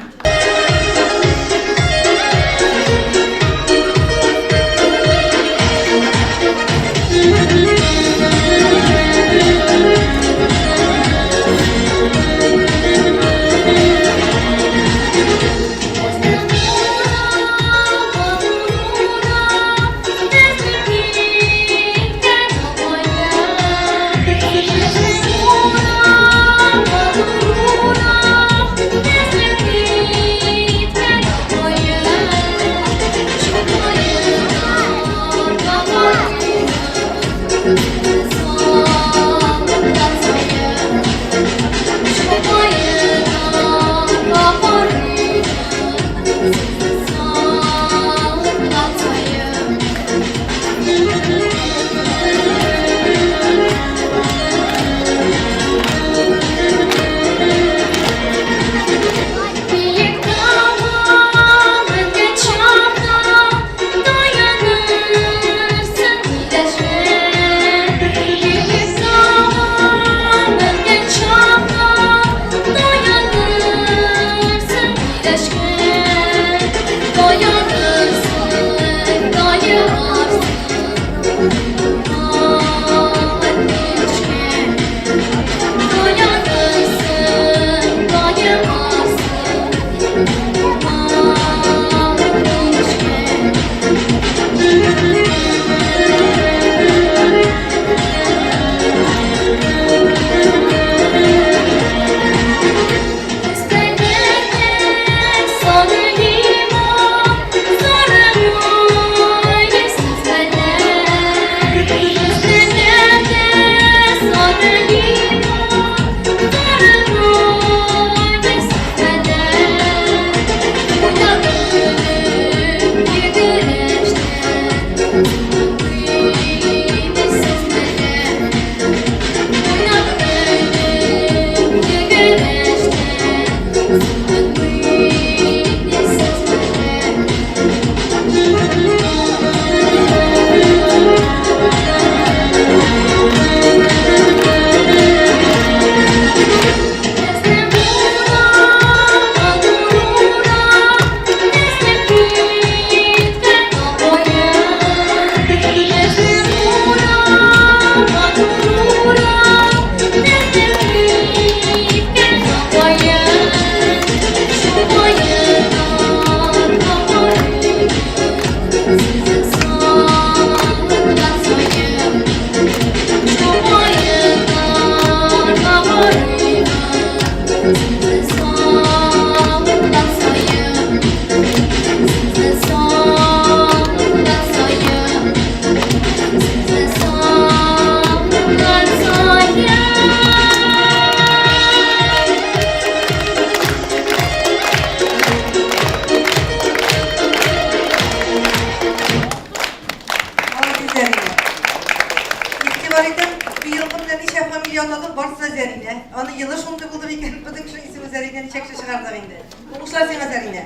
Игътибар итәм, быелгы менә ничә фамилия атадык, барысы да Зәринә. Аны елы шундый булды микән, бөтен кешенең исеме Зәринә, ничә кеше чыгардык инде. Уңышлар сиңа, Зәринә.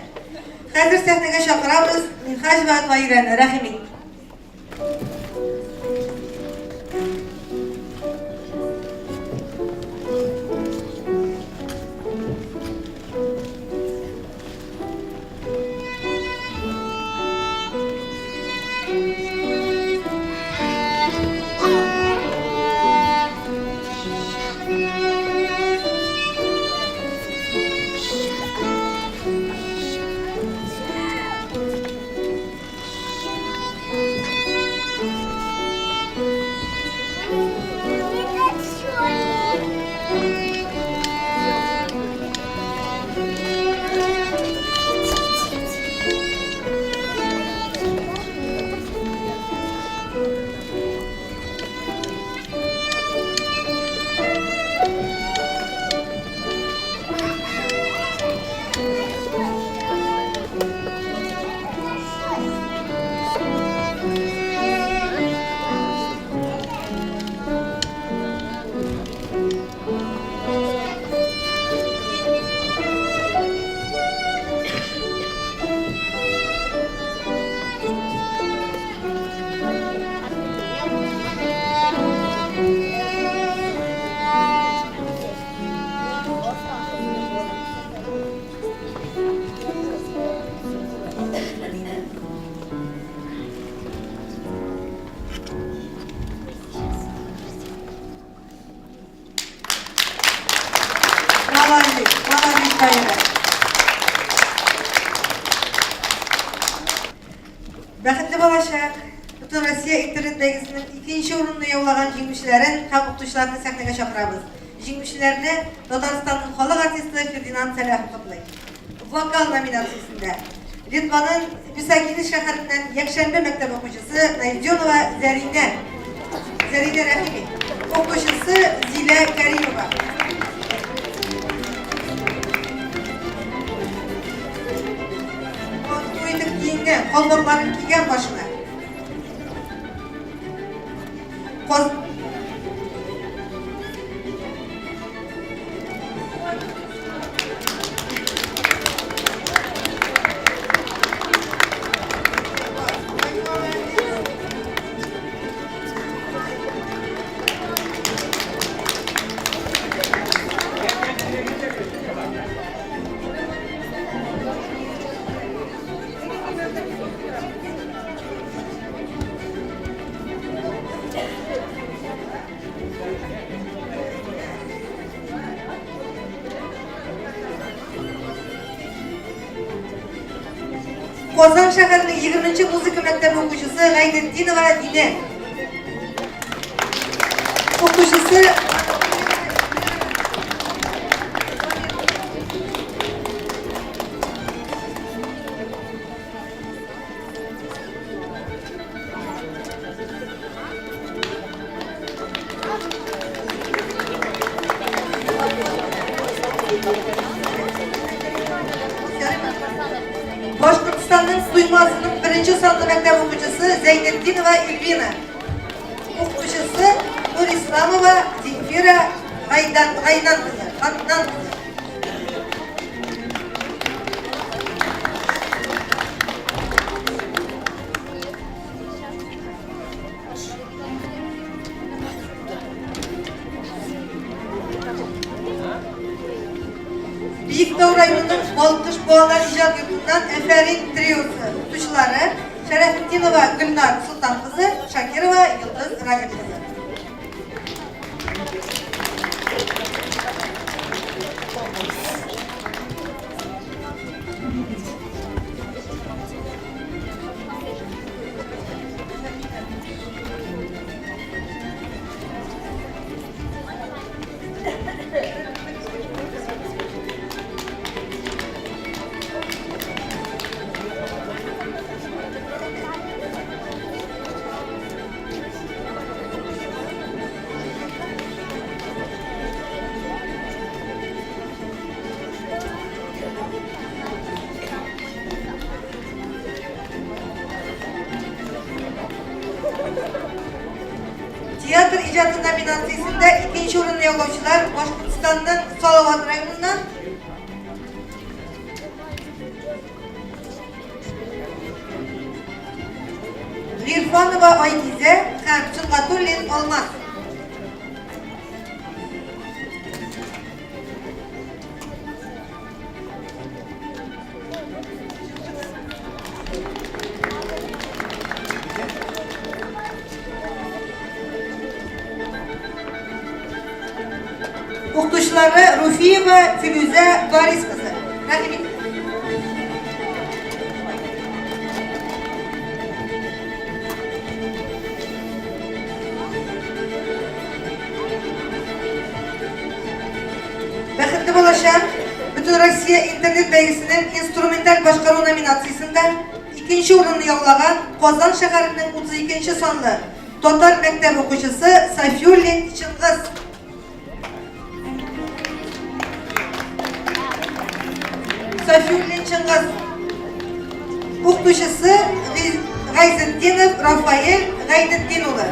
Хәзер сәхнәгә чакырабыз Минһаҗева Таирәне. Рәхим ит. Молодец, молодец, Таира. Бәхетле балачак, Бөтен Россия интернет бәйгесенең икенче урынны яулаган җиңүчеләрен һәм укытучыларны сәхнәгә чакырабыз. Җиңүчеләрне Татарстанның халык артисты Фердинанд Сәлахов котлый. Вокал номинациясендә Литваның Висагинис шәһәреннән якшәмбе мәктәбе укучысы Найденова Зәринә. Зәринә Рәхими. Укучысы Зилә Кәримова. Матур итеп киенгән, калфакларын кигән башына. Каз Казан шәһәренең 20 нче музыка мәктәбе укучысы Гайнетдинова Динә. Укучысы Башкортстанның Туймазының беренче санлы мәктәп укучысы Зәйнетдинова Эльвина. Укытучысы Нурисламова Земфира Гайдан Гайнан кызы, Ханнан кызы. Биектау районының Балкыш балалар иҗат йортыннан Әфәрин триосы укытучылары Шәрәфетдинова Гөлнар Солтан кызы, Шакирова Йолдыз Радик кызы. Театр иҗаты номинациясендә икенче урынны яулаучылар Башкортстанның Салават районыннан Гыйрфанова Айгизә һәм Сөнгатуллин Алмаз. Укытучылары Руфиева Филүзә Барис кызы. Рәхим итегез. Бәхетле балачак Бөтенроссия интернет бәйгесенең инструменталь башкару номинациясендә икенче урынны яулаган Казан шәһәренең 32 нче санлы татар мәктәбе укучысы Сафиуллин Чыңгыз. Сафиуллин Чыңгыз. Укытучысы Гайзетдинов Рафаэль Гайнетдин улы.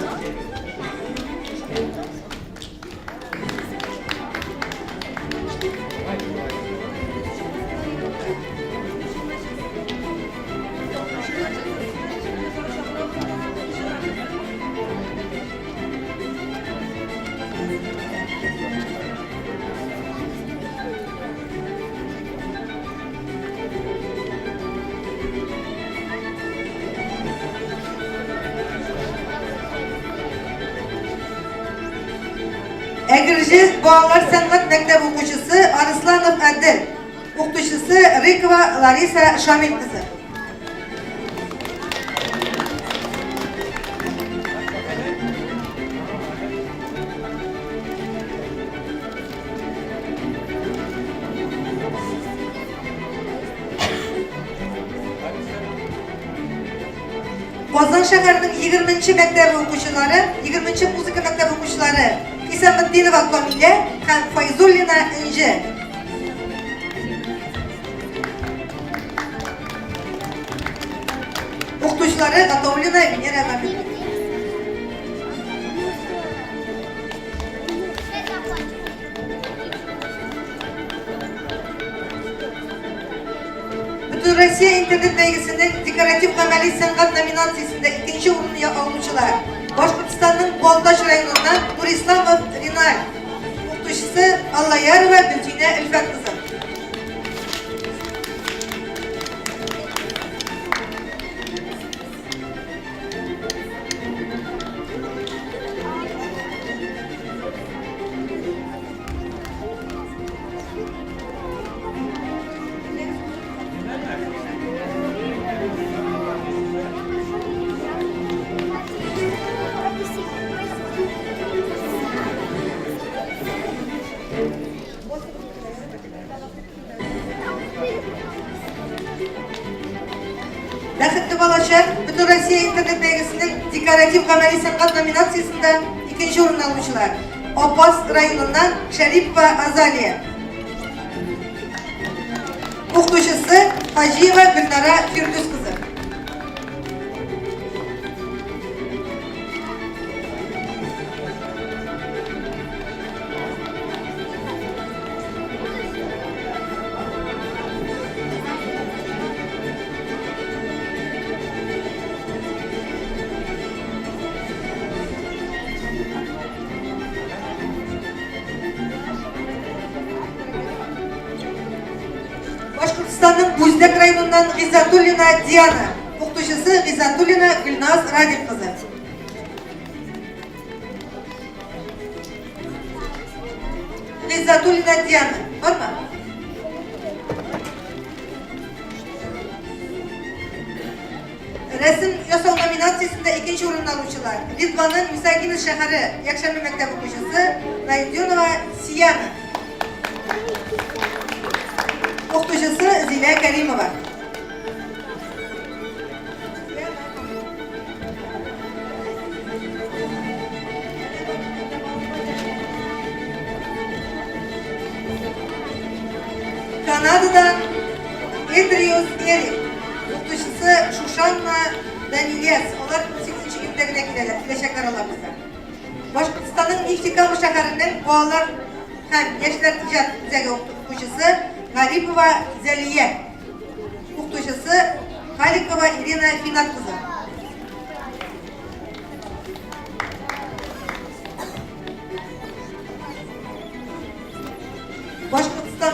Әгерҗе балалар сәнгать мәктәбе укучысы Арысланов Әдел, укытучысы Рыкова Лариса Шамил кызы. Казан шәһәренең 20 нче мәктәбе укучылары, 20 нче музыка мәктәбе укучылары Хисаметдинова Камилә һәм Файзуллина Энҗе. Укытучылары Гатауллина Венера Габидуллина. Бөтенроссия интернет бәйгесенең декоратив-гамәли сәнгать номинациясендә икенче урынны алучылар, Башкортстанның Балтач районыннан Нурисламов Риналь, укытучысы Аллаярова Гөлсинә Өлфәт кызы. Бәхетле балачак Бөтенроссия интернет бәйгесенең декоратив-гамәли сәнгать номинациясендә икенче урын алучылар. Апас районыннан Шәрипова Азалия. Укытучысы Хаҗиева Гөлнара Фирдүс кызы. Башкортстанның Бүздәк районыннан Гыйззәтуллина Диана, укытучысы Гыйззәтуллина Гөлназ Радик кызы. Гыйззәтуллина Диана, бармы? Рәсем ясау номинациясендә икенче урынны алучылар, Литваның Висагинас шәһәре якшәмбе мәктәбе укучысы Найденова Сияна. Укытучысы Зилә Кәримова. Канададан Эдриус Эрик. Укытучысы Шушанна Данилец. Алар 18 июньдә генә киләләр, киләчәкләр алар безгә. Нефтекама шәһәренең балалар һәм яшьләр иҗат үзәге укытучысы Гарипова Зәлия, укытучысы Халикова Ирина Финат кызы. Башкортстан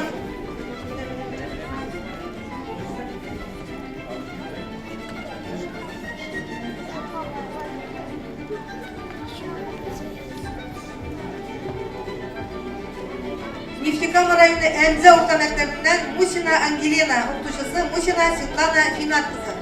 Нефтекама районы Әнзә урта мәктәбеннән Мусина Ангелина, укытучысы Мусина Светлана Финат кызы.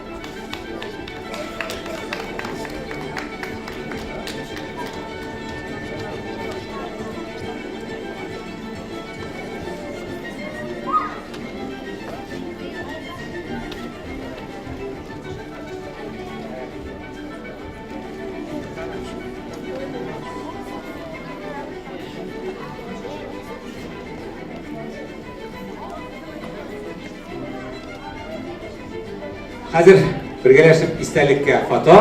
Хәзер бергәләшеп истәлеккә фото.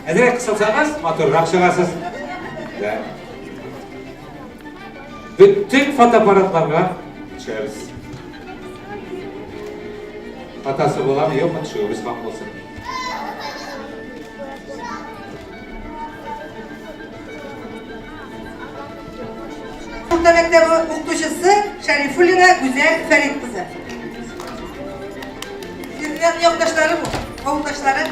Әзрәк кысылсагыз, матуррак чыгасыз. Да. Бөтен фотоаппаратларга төшәбез. Хатасы буламы, юкмы, төшүебез хак булсын. Урта мәктәбе укытучысы Шәрифуллина Гүзәл Фәрит кызы. Сезнең якташлары бу, авылдашлары.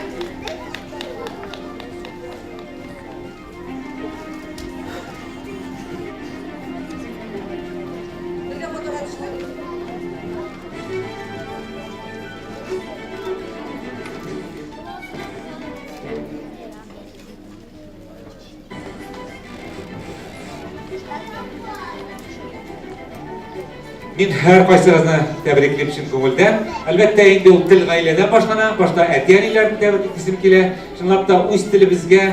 Бергә фотога төштек. Мин һәр кайсыгызны тәбриклим чын күңелдән. Әлбәттә, инде ул тел гаиләдән башлана. Башта әти-әниләрне тәбриклисем килә. Чынлап та үз телебезгә,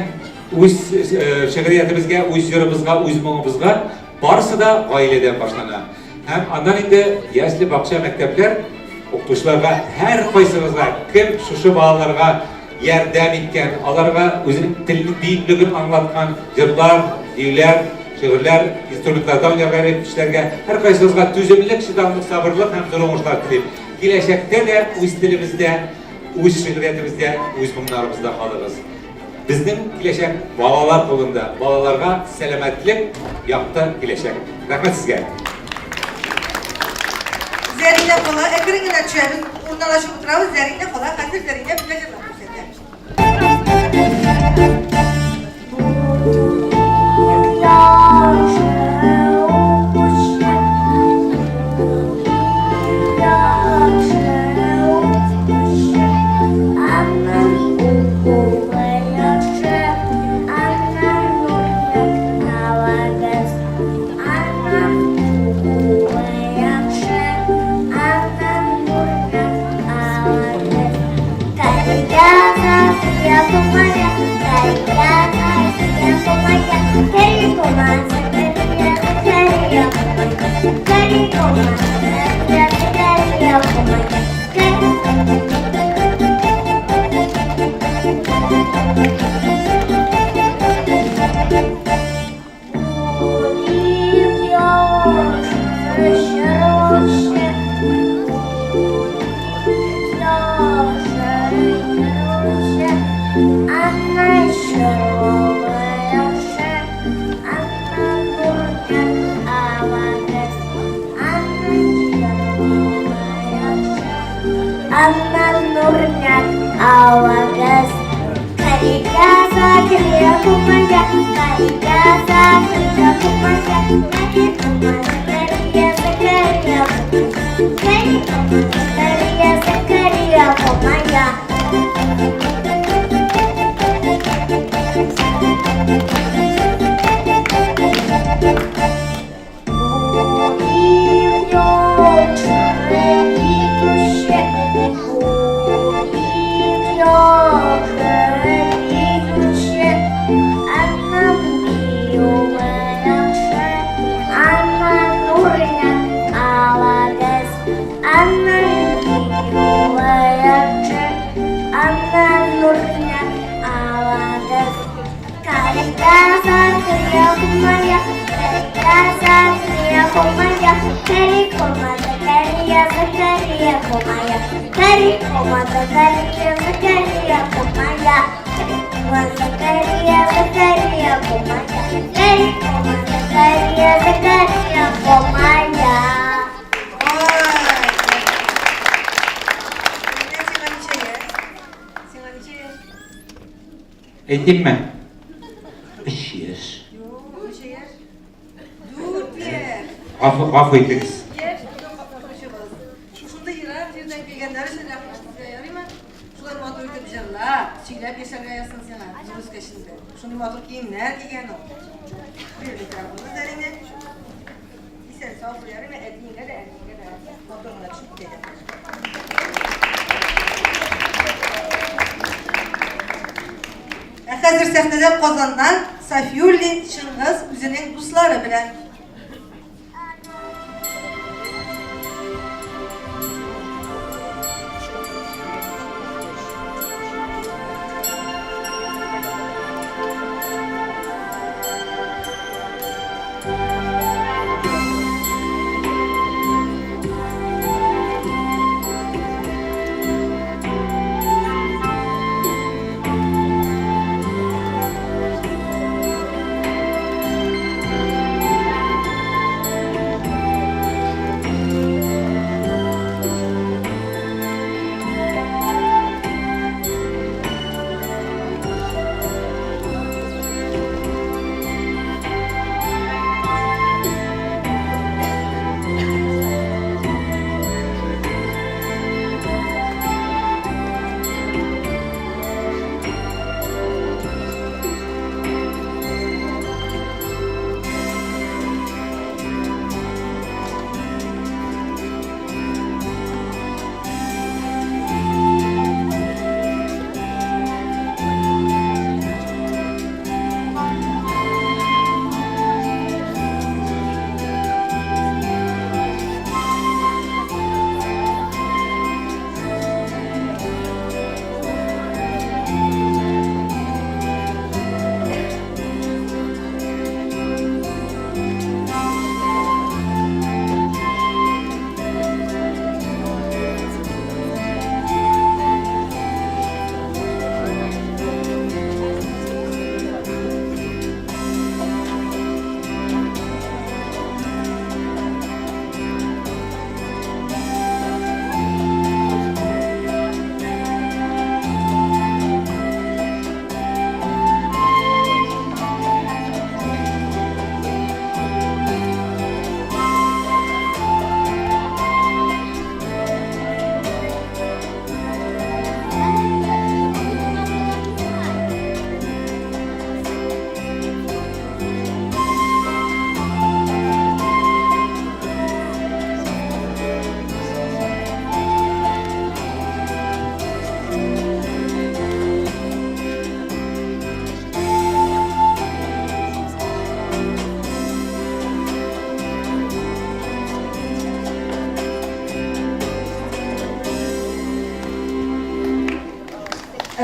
үз э, шигъриятебезгә, үз җырыбызга, үз моңыбызга барысы да гаиләдән башлана. Һәм аннан инде ясле, бакча, мәктәпләр укытучыларга һәр кайсыгызга, кем шушы балаларга ярдәм иткән, аларга үзенең телнең бөеклеген аңлаткан җырлар, биюләр, шигырьләр, инструментларда уйнарга өйрәтүчеләргә һәркайсыгызга түземлек, чыдамлык, сабырлык һәм зур уңышлар телим. Киләчәктә дә үз телебездә, үз шигъриятебездә, үз моңнарыбызда калыгыз. Безнең киләчәк балалар кулында. Балаларга сәламәтлек, якты киләчәк. Рәхмәт сезгә. Зәринә кала, әкрен генә төшәбез, урыннан ачып утырабыз, Зәринә кала, хәзер Зәринә безгә җырлап күрсәтә. Anna Помая. Закария, Закария, Закария, Помая. Закария, Закария, Помая. Закария, Закария, Помая. Сиңа ничә яшь? Әйтимме? Өч яшь. Юк, ничә яшь? Дүрт яшь. Гафу, гафу итегез. Яшь бүген катнашучыбыз. Шушындый ерак җирдән килгәннәр өчен рәхмәт сезгә, ярыймы? Шулай матур итеп җырлап, сөйләп яшәргә язсын сиңа, зур үскәчендә. Шундый матур киемнәр кигән ул. Бир микрофонны Зәринә. Исән сау бул, ярыймы? Әтиеңә дә, әниеңә дә матур гына төшеп китә. Ә хәзер сәхнәдә Казаннан Сафиуллин Чыңгыз үзенең дуслары белән.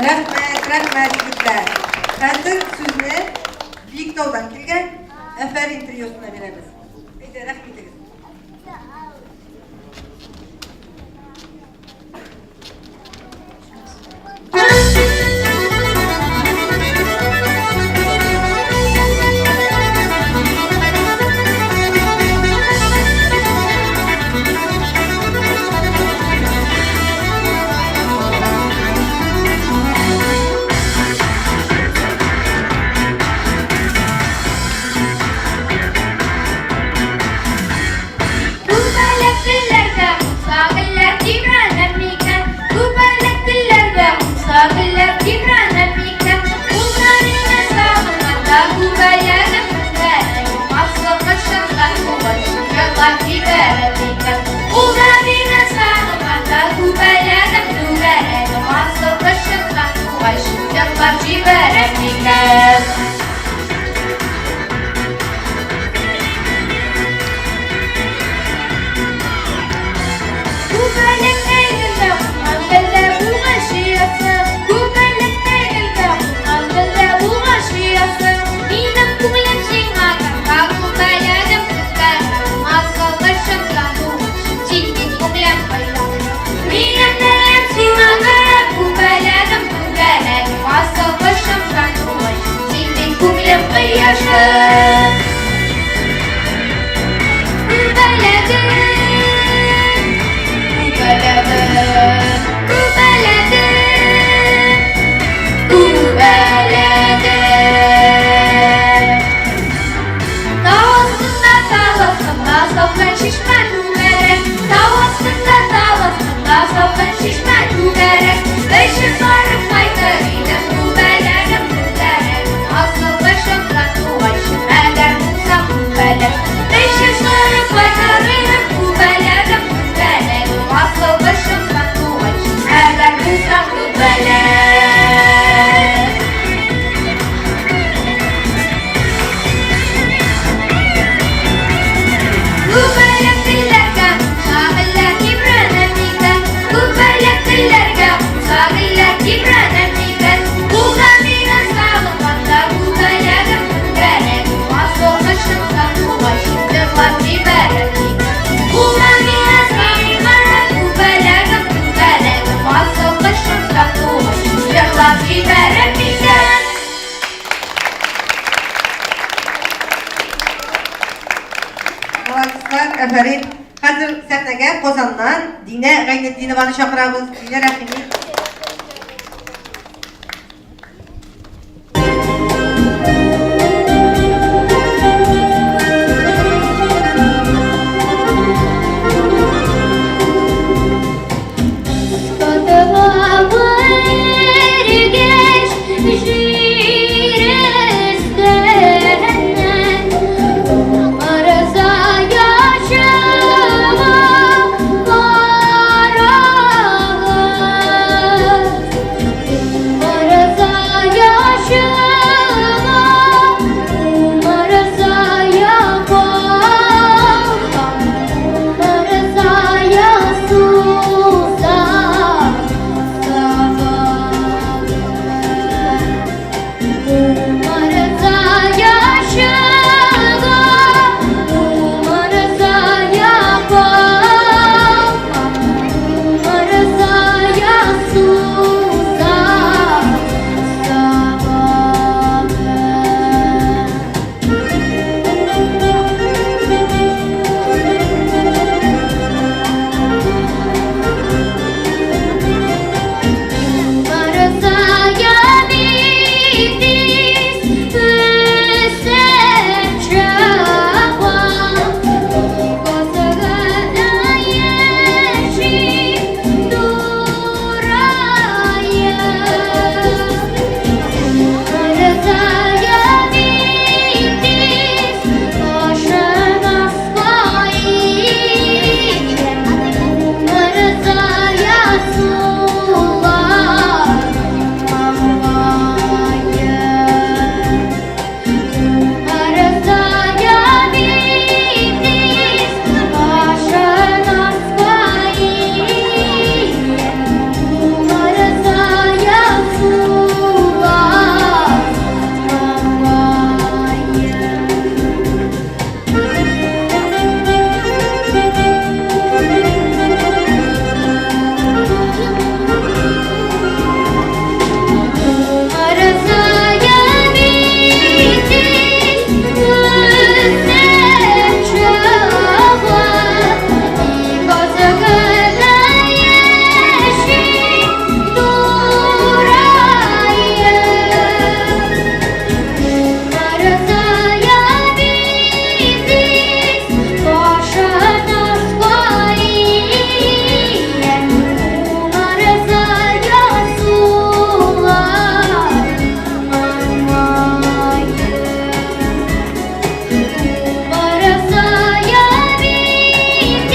Рәхмәт, рәхмәт, егетләр. Хәзер сүзне Биектаудан килгән Әфәрин триосына бирәбез. Әйдә, рәхим итегез. Салкын чишмә түгәрәк. Тау астында, тау астында Салкын чишмә түгәрәк. Очып барып кайтыр идем, Күбәләгем, күбәләгем, Асыл кошым сандугачым, Әгәр булсам күбәләк. Очып барып кайтыр идем, Күбәләгем, күбәләгем, Асыл кошым сандугачым, Әгәр булсам күбәләк. Күбәләк телләргә кунса, әллә тибрәнә микән? Күбәләк телләргә кунса, әллә тибрәнә микән? Ул да мине сагынганда, күбәләгем, күбәләгем, асыл кошым сандугачым, җырлап җибәрер микән? Ул да мине сагынганда, күбәләгем, күбәләгем, асыл кошым сандугачым, җырлап җибәрер микән? Молодецлар, афәрин. Хәзер сәхнәгә Казаннан Динә Гайнетдинованы чакырабыз. Динә, рәхим ит. Катыла бергәч җир өстеннән, Умырза яшыма карагыз. Умырза яшыма, умырза балкан, умырза сусам сабагы. Умырза яшыга, умырза балкан, умырза сусам сабагы. Умырзая бит үсеп чыгам, Косыгына яши турая. Умырзая бит башын аска игән, Умырзая сулар маңгае. Умырзая бит башын аска игән, Умырзая сулар маңгае. Умырзая бит үсеп чыгам, Косыгына яши турая. Умырзая бит башын аска игән, Умырзая сулар маңгае. Умырзая бит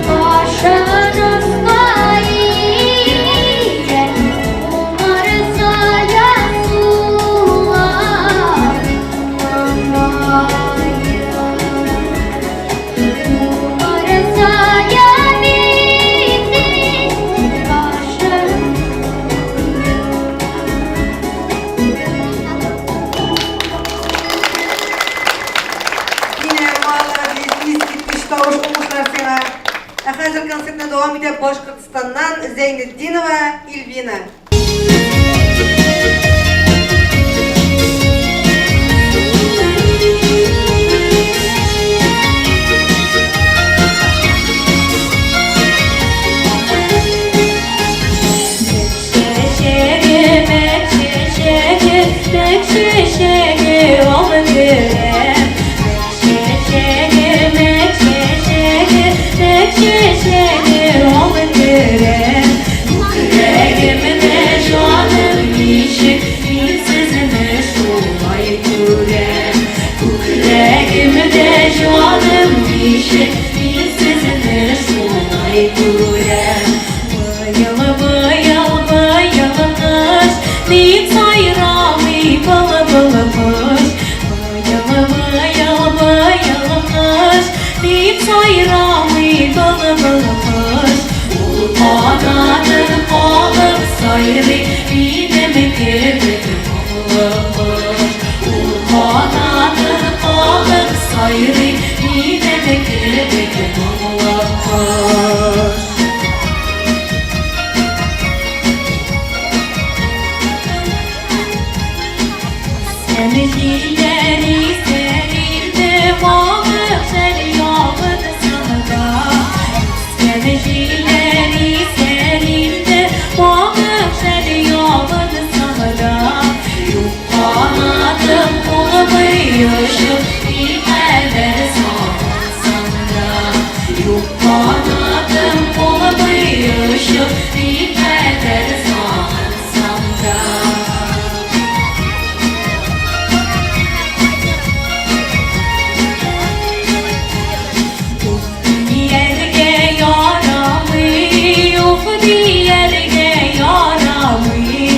башын аска игән, Умырзая сулар маңгае. Умырзая бит башын. Динә, молодец, искиткеч тавыш, уңышлар сиңа. Ә хәзер концертны дәвам итә Башкортстаннан Зәйнетдинова Ильвина. Чәчәге, мәк чәчәге, мәк чәчәге, алып керәм. Чәчәге, мәк. җаным, ничек мин сезне шулай күрәм. Быел, быел, быел кыш, дип сайрамый былбыл кош. Быел, быел, быел кыш, дип сайрамый былбыл кош. Ул канатын кагып сайрый минем кебек моңлы кош. Ул канатын кагып сайрый минем кебек моңлы кош. Үскән җилләр исәр инде вагы шәл ягынсаң да. Үскән җилләр исәр инде вагы шәл ягынсаң да. Юк канатым булмый очып, никадәр сагынсам да. Юк канатым булмый очып, никадәр сагынсам да. Дияргә ярамый, уф дияргә ярамый.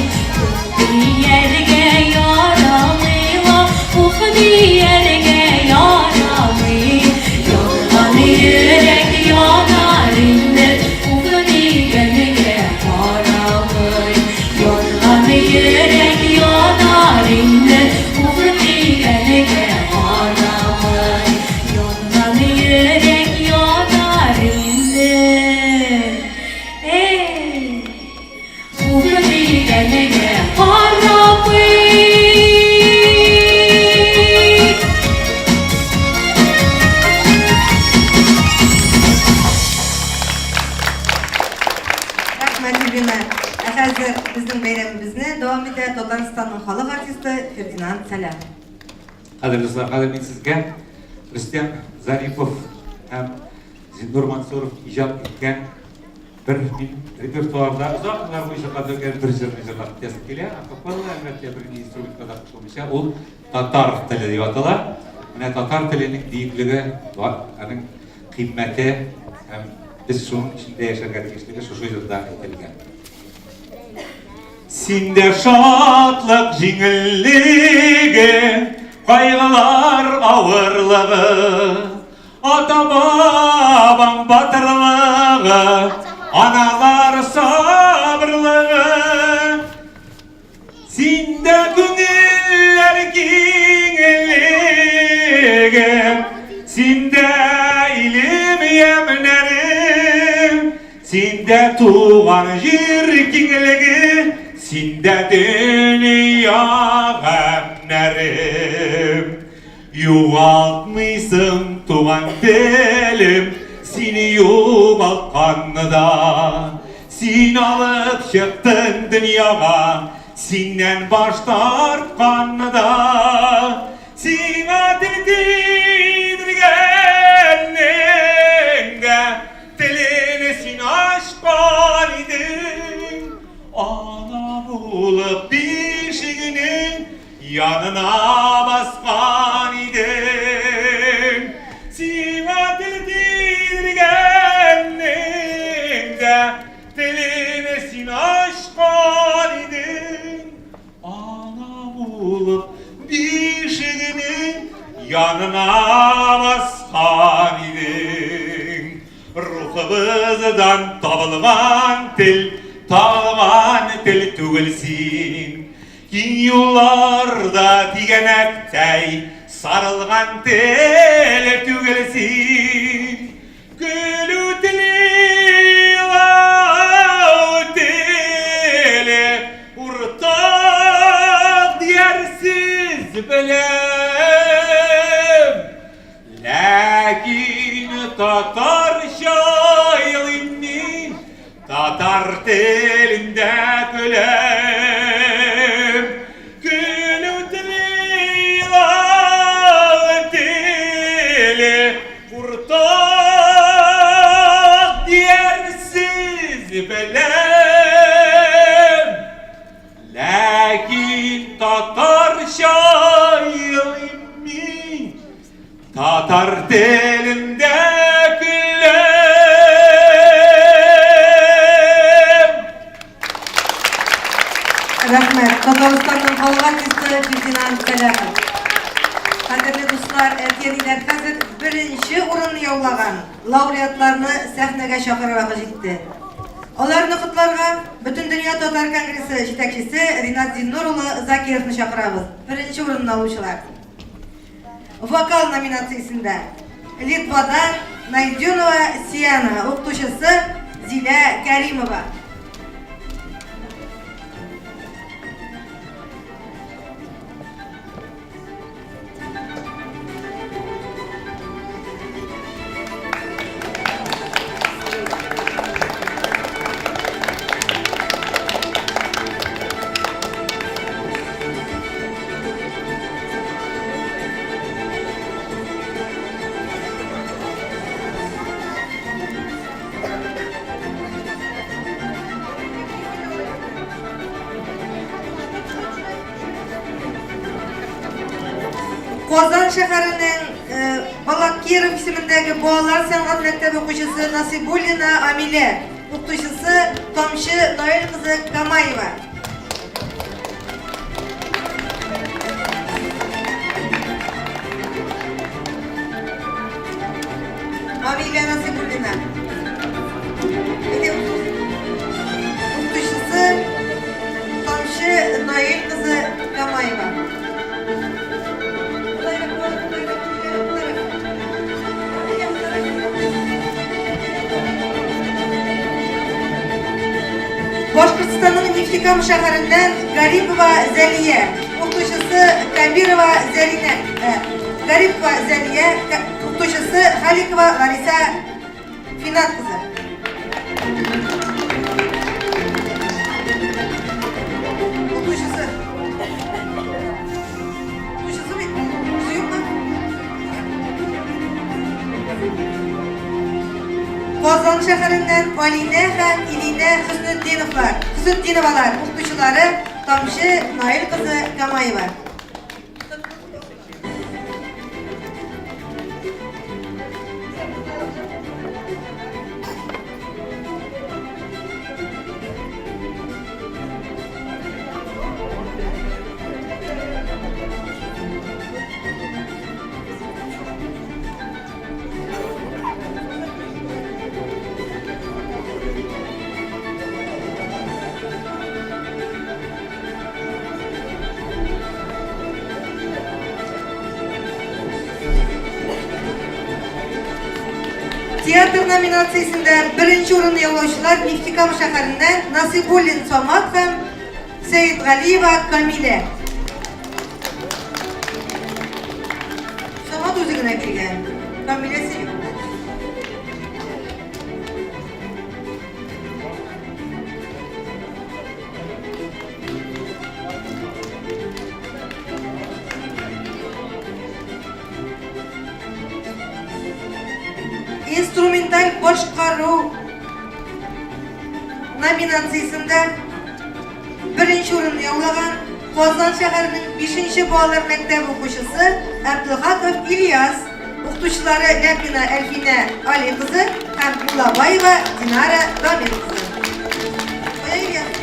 Дияргә ярамый ла, уф дияргә ярамый. Янган йөрәк янар инде, уф дигәнгә карамый. Янган йөрәк янар инде, уф дигәнгә карамый. Янган йөрәк янар инде. Эй, уф дигәнгә карамый. Рәхмәт, Альбина. Ә хәзер безнең бәйрәмебезне дәвам итә Татарстанның халык артисты Фердинанд Сәлахов. Кадерле дуслар, хәзер мин сезгә Рөстәм Зарипов һәм Зиннур Мансуров иҗат иткән бер мин репертуарда озак еллар буе җырлап йөргән бер җырны җырлап китәсем килә. Акапелла, әлбәттә, бер инструментка да кушылмыйча, ул татар теле дип атала. Менә татар теленең бөеклеге бар, аның кыйммәте һәм без шуның эчендә яшәргә тиешлеге шушы җырда әйтелгән. Синдә шатлык җиңеллеге, кайгылар авырлыгы, ата-бабаң батырлыгы, аналар сабырлыгы. Синдә күңелләр киңлеге, синдә илем ямьнәре, синдә туган җир киңлеге, синдә дөнья гамьнәре. Югалтмыйсың туган телем, сине югалтканны да. Син алып чыктың дөньяга, синнән баш тартканны да. Сиңа тел тидергәннең дә телен син ачкан идең. Ана булып бишегенең янына баскан идең. Сиңа тел тидергәннең дә телен син ачкан идең. Ана булып бишегенең янына баскан идең. Рухыбыздан табылган тел, табылган тел түгел син. Киң юлларда тигәнәктәй сарылган тел түгел син. Көлү теле, елау теле, уртак диярсез беләм. Ләкин татарча елыйм мин, татар телендә көләм. Көлү теле, елау теле, уртак диярсез беләм. Ләкин татарча елыйм мин, Татар телендә көләм. Рәхмәт. Татарстанның халык артисты Фердинанд Сәлахов. Кадерле дуслар, әти-әниләр, хәзер беренче урынны яулаган лауреатларны сәхнәгә чакырыр вакыт җитте. Аларны котларга Бөтендөнья татар конгрессы җитәкчесе Ринат Зиннур улы Закировны чакырабыз. Беренче урынны алучылар. Вокал номинациясендә Литвадан Найденова Сияна, укытучысы Зилә Кәримова. Казан шәһәренең э, Балакиров исемендәге балалар сәнгать мәктәбе укучысы Насыйбуллина Амилә, укытучысы Тамчы Наил кызы Камаева. Амилә Насыйбуллина. Укытучысы Тамчы Наил кызы Камаева. Башкортстанның Нефтекама шәһәреннән Гарипова Зәлия, укытучысы Кабирова Зәринә, э, Гарипова Зәлия, укытучысы Халикова Лариса Финат кызы. Укытучысы. Укытучысы бит. Үзе юкмы? Казан шәһәреннән Алинә һәм Илинә Хөснетдиновлар, Хөснетдиновалар, укытучылары Тамчы Наил кызы Камаева. Театр номинациясендә беренче урынны яулаучылар Нефтекама шәһәреннән Насыйбуллин Самат һәм Сәетгалиева Камилә. Самат үзе генә килгән. Камиләсе юк. Инструменталь башкару номинациясендә беренче урынны яулаган Казан шәһәренең 5 балалар мәктәбе укучысы Әбделхаков Ильяс, укытучылары Ляпина Әлфинә Али кызы һәм Муллабаева Динара Дамир кызы. Кая Ильяс?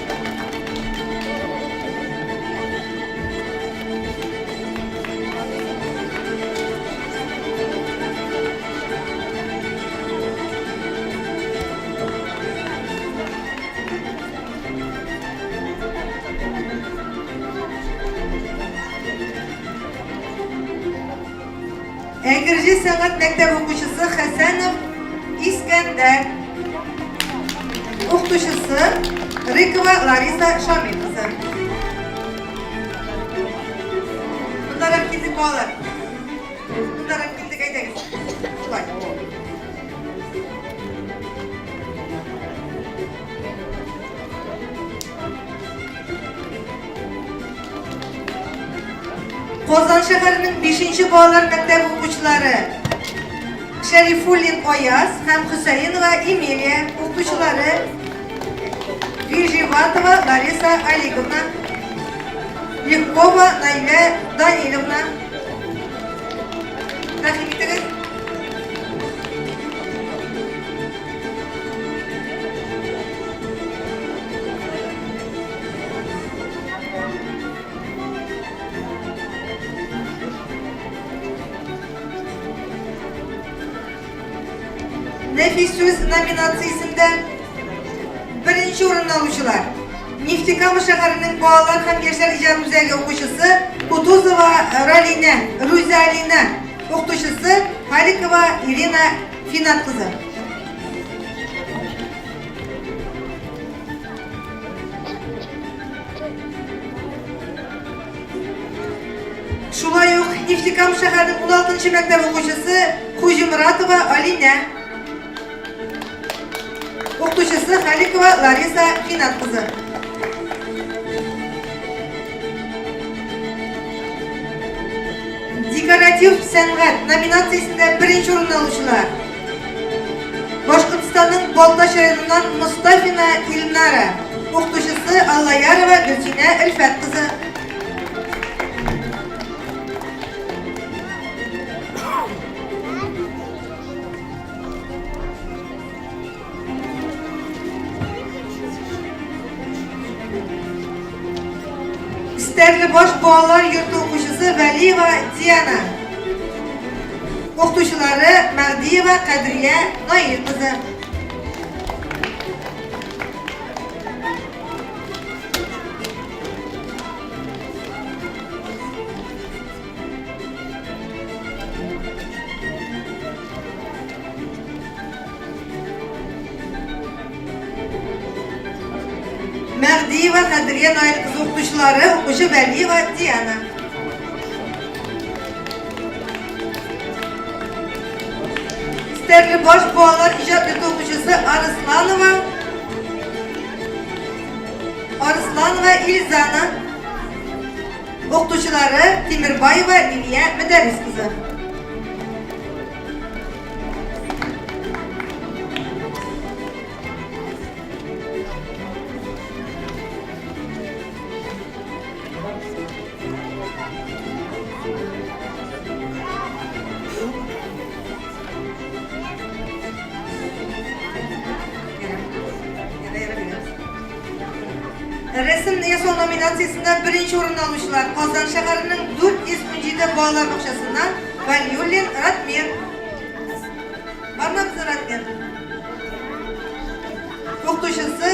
Әгерҗе сәнгать мәктәбе укучысы Хәсәнов Искәндәр. Укытучысы Рыкова Лариса Шамил кызы. Мондарак килдек, балалар. Мондарак килдек, әйдәгез. Шулай. Казан шәһәренең 5 балалар мәктәбе укучылары Шәрифуллин Аяз һәм Хөсәенова Эмилия, укытучылары Вижеватова Лариса Олеговна, Легкова Наилә Даниловна. Рәхим итегез. Нәфис сүз номинациясендә беренче урынны алучылар Нефтекама шәһәренең балалар һәм яшьләр иҗат үзәге укучысы Кутузова Ралинә, Рузалина, укытучысы Халикова Ирина Финат кызы. Шулай ук Нефтекам шәһәренең 16 мәктәп укучысы Хуҗиморатова Алинә. Укытучысы Халикова Лариса Финат кызы. Декоратив сәнгать номинациясендә беренче урын алучылар. Башкортстанның Балтач районыннан Мостафина Илнара, укытучысы Аллаярова Гөлсинә Әлфәт кызы. Стәрлебаш балалар йорты укучысы Вәлиева Диана. Укытучылары Мәгъдиева Кадрия Наил кызы. Мәгъдиева Кадрия Наил кызы укытучылары, укучы Вәлиева Диана. Стәрлебаш балалар иҗат йорты укучысы Арысланова Арысланова Ильзана. Укытучылары Тимербаева Лилия Мөдәррис кызы. Рәсем ясау номинациясендә беренче урын алучылар Казан шәһәренең 417 балалар бакчасыннан Валиуллин Ратмир. Бармы безнең Ратмир? Укытучысы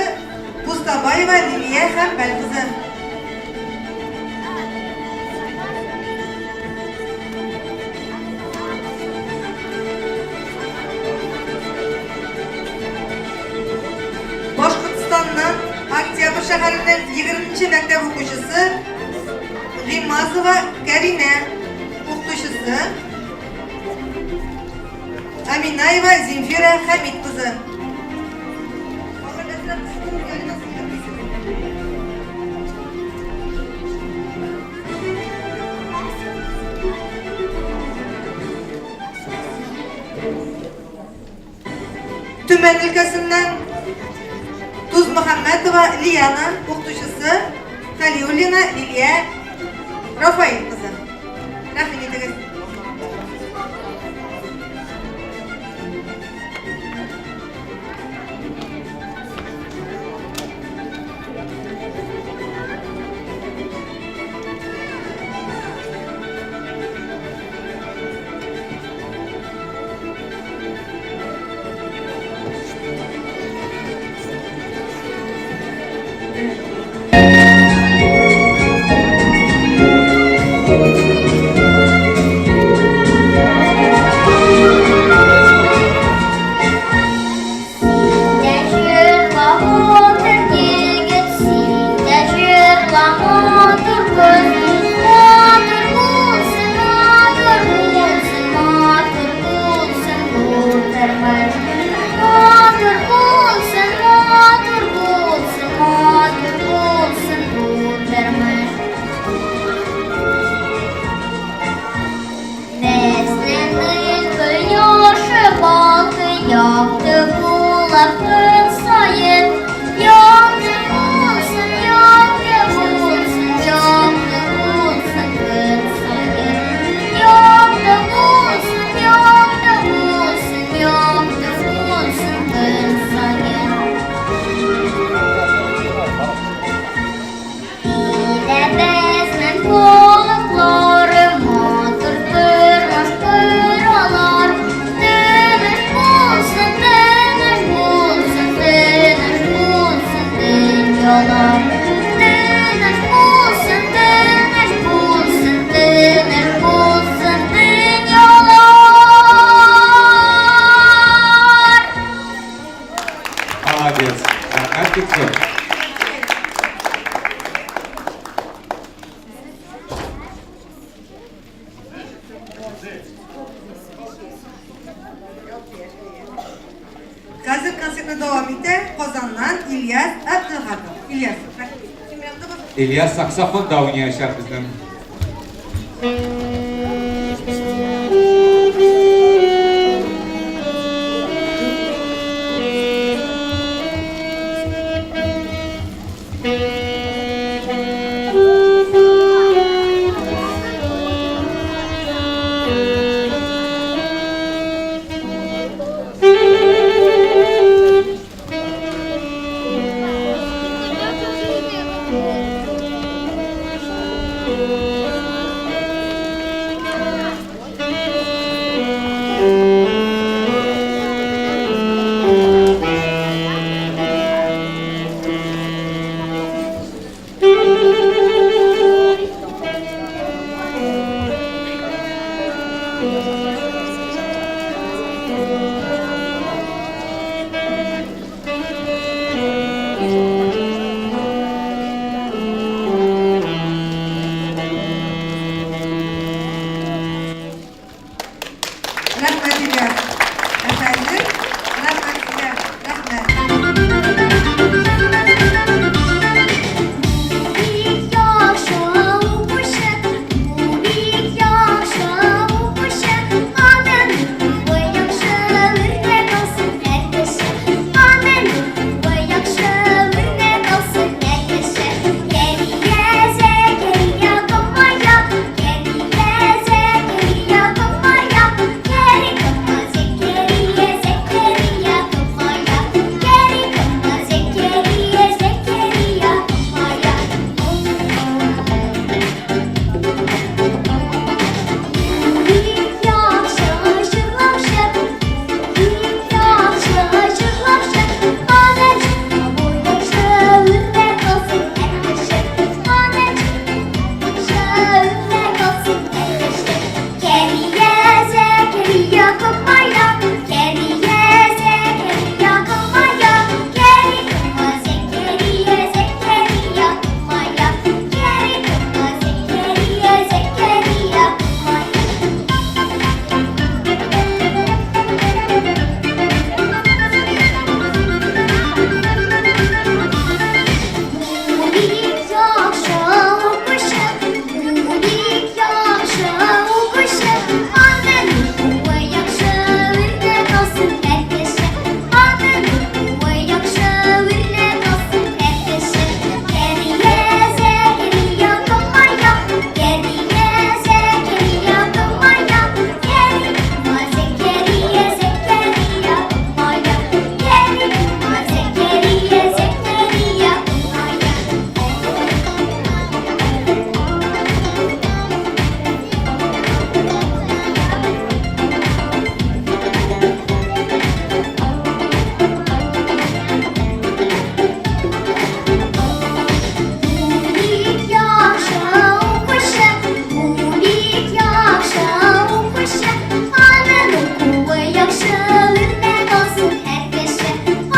Пустабаева Лилия Хәмбәл кызы. Башкортстанның Октябрь шәһәренең 20 нче мәктәп укучысы Гыймазова Кәринә, укытучысы Аминаева Земфира Хәмит кызы. Төмән өлкәсеннән Тузмөхәммәтова Лиана, укытучысы Хәлиуллина Лилия Рафаил кызы. Рәхим итегез. дәвам итә Казаннан Ильяс Әбделхаков. Ильяс, Ильяс саксофонда уйнаячак безнең. Рәхмәт, Ильяс. Әфәндем, рәхмәт сезгә. Рәхмәт. Бик яхшы укучы, бу бик яхшы укучы, аның укуы яхшы, үрнәк алсын һәр кеше. Аның укуы яхшы, үрнәк алсын һәр кеше. Кәрия, Зәкәрия, Камая, Кәрия, Зәкәрия, Камая, Кәри, Кама, Зәкәрия, Зәкәрия, Камая, Кәри, Кама, Зәкәрия, Зәкәрия, Камая. Бик яхшы җырлаучы, бик яхшы җырлаучы, аның җырлавы яхшы, үрнәк алсын һәр кеше. Аның яхшы, үрнәк алсын һәр кеше. Кәрия, Зәкәрия, Камая, Кәрия, Зәкәрия, Камая, Кәри, Кама, Зәкәрия, Зәкәрия, Камая, Кәри, Кама, Зәкәрия, Зәкәрия, Камая. Бу бик яхшы укучы, бу бик яхшы укучы, аның укуы яхшы, үрнәк алсын һәр кеше. Аның укуы яхшы, үрнәк алсын һәр кеше. Кәрия, Зәкәрия, Камая, Кәрия, Зәкәрия, Камая, Кәри, Кама, Зәкәрия, Зәкәрия, Камая, Кәри, Кама, Зәкәрия, Зәкәрия, Камая. Бу бик яхшы укучы, бу бик яхшы укучы, аның укуы яхшы, үрнәк алсын һәр кеше.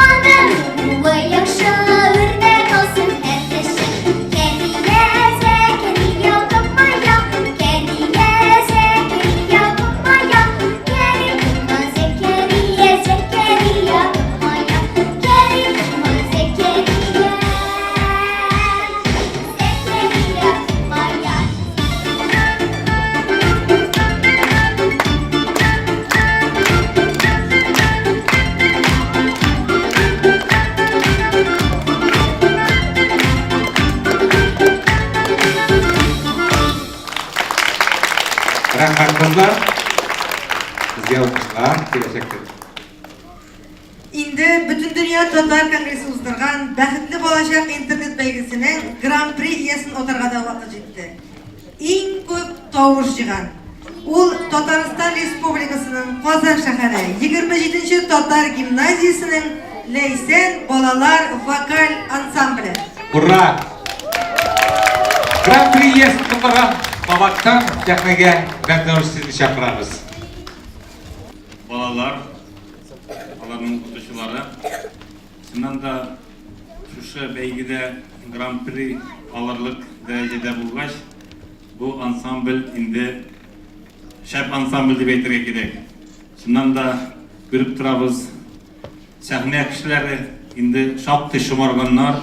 Аның укуы яхшы, үрнәк алсын һәр кеше. Кәрия, Зәкәрия, Камая, Кәрия, Зәкәрия, Камая, Кәри, Кама, Зәкәрия, Зәкәрия, Камая, Кәри, Кама, Зәкәрия. Зәкәрия, Камая. Рәхмәт, кызлар. Сезгә уңышлар киләчәктә. Инде Бөтендөнья татар конгрессы уздырган Бәхетле балачак интернет бәйгесенең Гран-при иясен атарга да вакыт җитте. Иң күп тавыш җыйган. Ул Татарстан Республикасының Казан шәһәре 27 нче татар гимназиясенең Ләйсән балалар вокаль ансамбле. Ура! Гран-при иясен котларга кабаттан сәхнәгә Бәндәүш сезне чакырабыз. Балалар, аларның укытучылары, чыннан да шушы бәйгедә гран-при алырлык дәрәҗәдә булгач, бу ансамбль инде шәп ансамбль дип әйтергә кирәк. Чыннан да күреп торабыз, Сәхнә кешеләре инде шактый шомарганнар,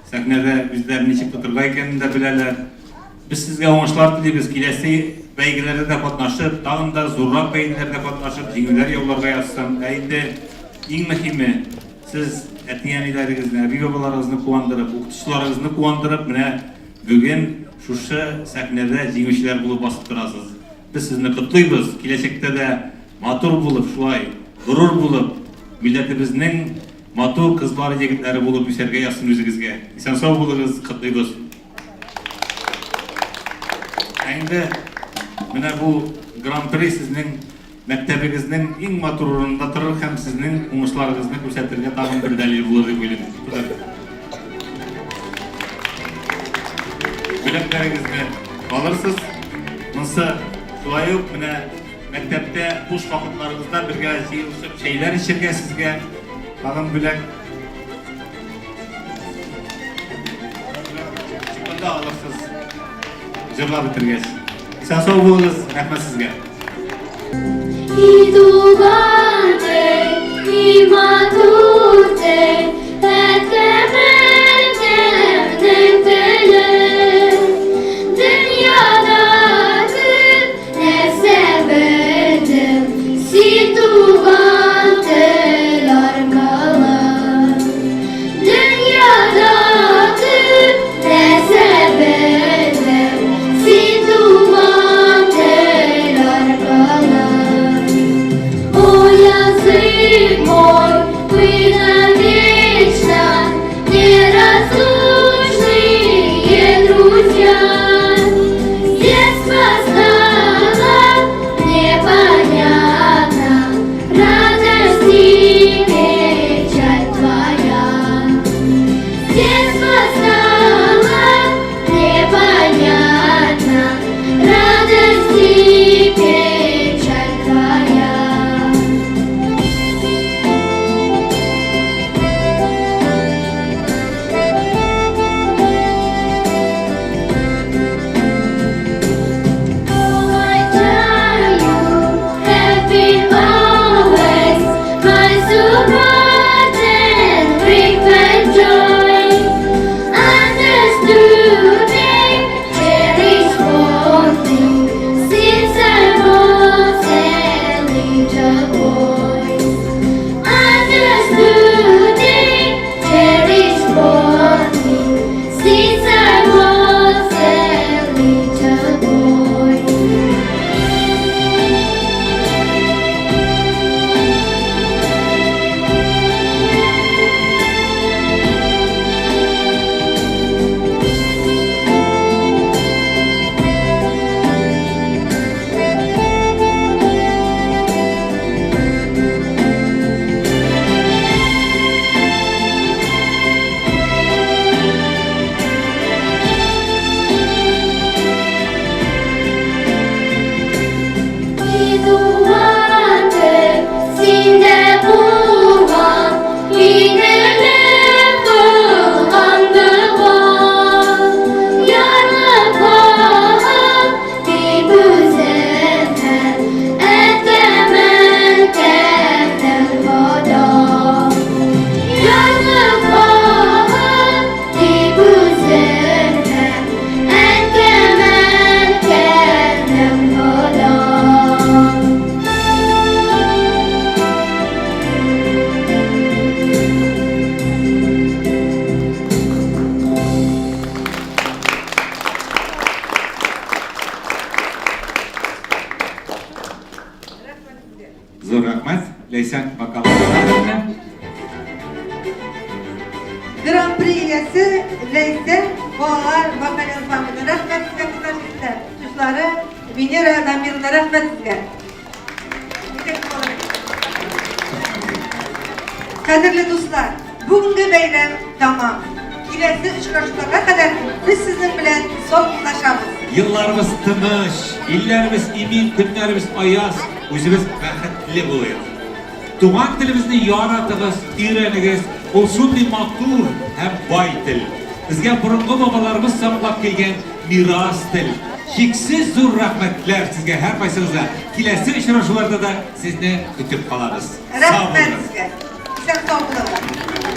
сәхнәдә үзләрен ничек тотырга икәнен дә беләләр. Без сезгә уңышлар телибез, киләсе бәйгеләрдә дә катнашып, тагын да зуррак бәйгеләрдә катнашып, җиңүләр яуларга язсын. Ә инде иң мөһиме, сез әти-әниләрегезне, әби-бабаларыгызны куандырып, укытучыларыгызны куандырып, менә бүген шушы сәхнәдә җиңүчеләр булып басып торасыз. Без сезне котлыйбыз, киләчәктә дә матур булып, шулай горур булып, милләтебезнең матур кызлары, егетләре булып үсәргә язсын үзегезгә. Исән-сау булыгыз, котлыйбыз. Ә инде менә бу гран-при сезнең мәктәбегезнең иң матур урынында торыр һәм сезнең уңышларыгызны күрсәтергә тагын бер дәлил булыр дип уйлыйм. Бүләкләрегезне алырсыз. Монсы шулай ук менә мәктәптә буш вакытларыгызда бергә җыелышып чәйләр эчәргә сезгә тагын бүләк. Монда алырсыз. Җырлап бетергәч. Исән-сау булыгыз, рәхмәт сезгә. И туган тел, и матур тел, Әткәм-әнкәмнең теле. Дөньяда күп нәрсә белдем, Син туган тел аркылы. Дөньяда күп нәрсә белдем, Син туган тел аркылы. О, язык мой, мы навечно неразлучные друзья. С детства стало мне понятно радость и печаль твоя. С детства стало мне понятно радость и печаль твоя. Oh, my child, you have been always my support and frequent joy. Understood me, cherished for me since I was a little boy. Understood me, cherished for me since I was a little boy. И туган тел синдә булган, Инелеп кылган дога. Ярлыкаган дип үземне, Әткәм-әнкәмнең Хода. Ярлыкаган дип үземне, Әткәм-әнкәмнең Хода. Зур рәхмәт, Ләйсән вокал ансамбленә. Гран-при иясе Ләйсән балалар вокаль ансамбле. Рәхмәт сезгә, кызлар, егетләр. Укытучылары Венера Дамировна, рәхмәт сезгә. Кадерле дуслар, бүгенге бәйрәм тәмам. Киләсе очрашуларга кадәр без сезнең белән саубуллашабыз. Елларыбыз тыныч, илләребез имин, көннәребез аяз, үзебез бәхетле булыйк. Туган телебезне яратыгыз, өйрәнегез, ул шундый матур һәм бай тел. Безгә борынгы бабаларыбыз саклап килгән мирас тел. Чиксез зур рәхмәтләр сезгә һәркайсыгызга. Киләсе очрашуларда да сезне көтеп калабыз. Сау Рәхмәт булыгыз. сезгә. Исән-сау булыгыз.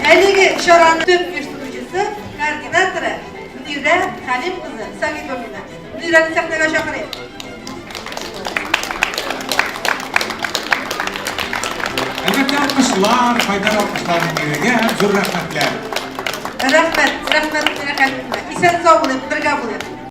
Әлеге чараның төп оештыручысы, координаторы Мөнирә Хәлим кызы Сагитуллина. Мөнирәне сәхнәгә чакырыйк. Әлбәттә, алкышлар, кайнар алкышлар Мөнирәгә һәм зур рәхмәтләр. Рәхмәт, рәхмәт Мөнирә Хәлим кызына. Исән-сау булыйк, бергә булыйк.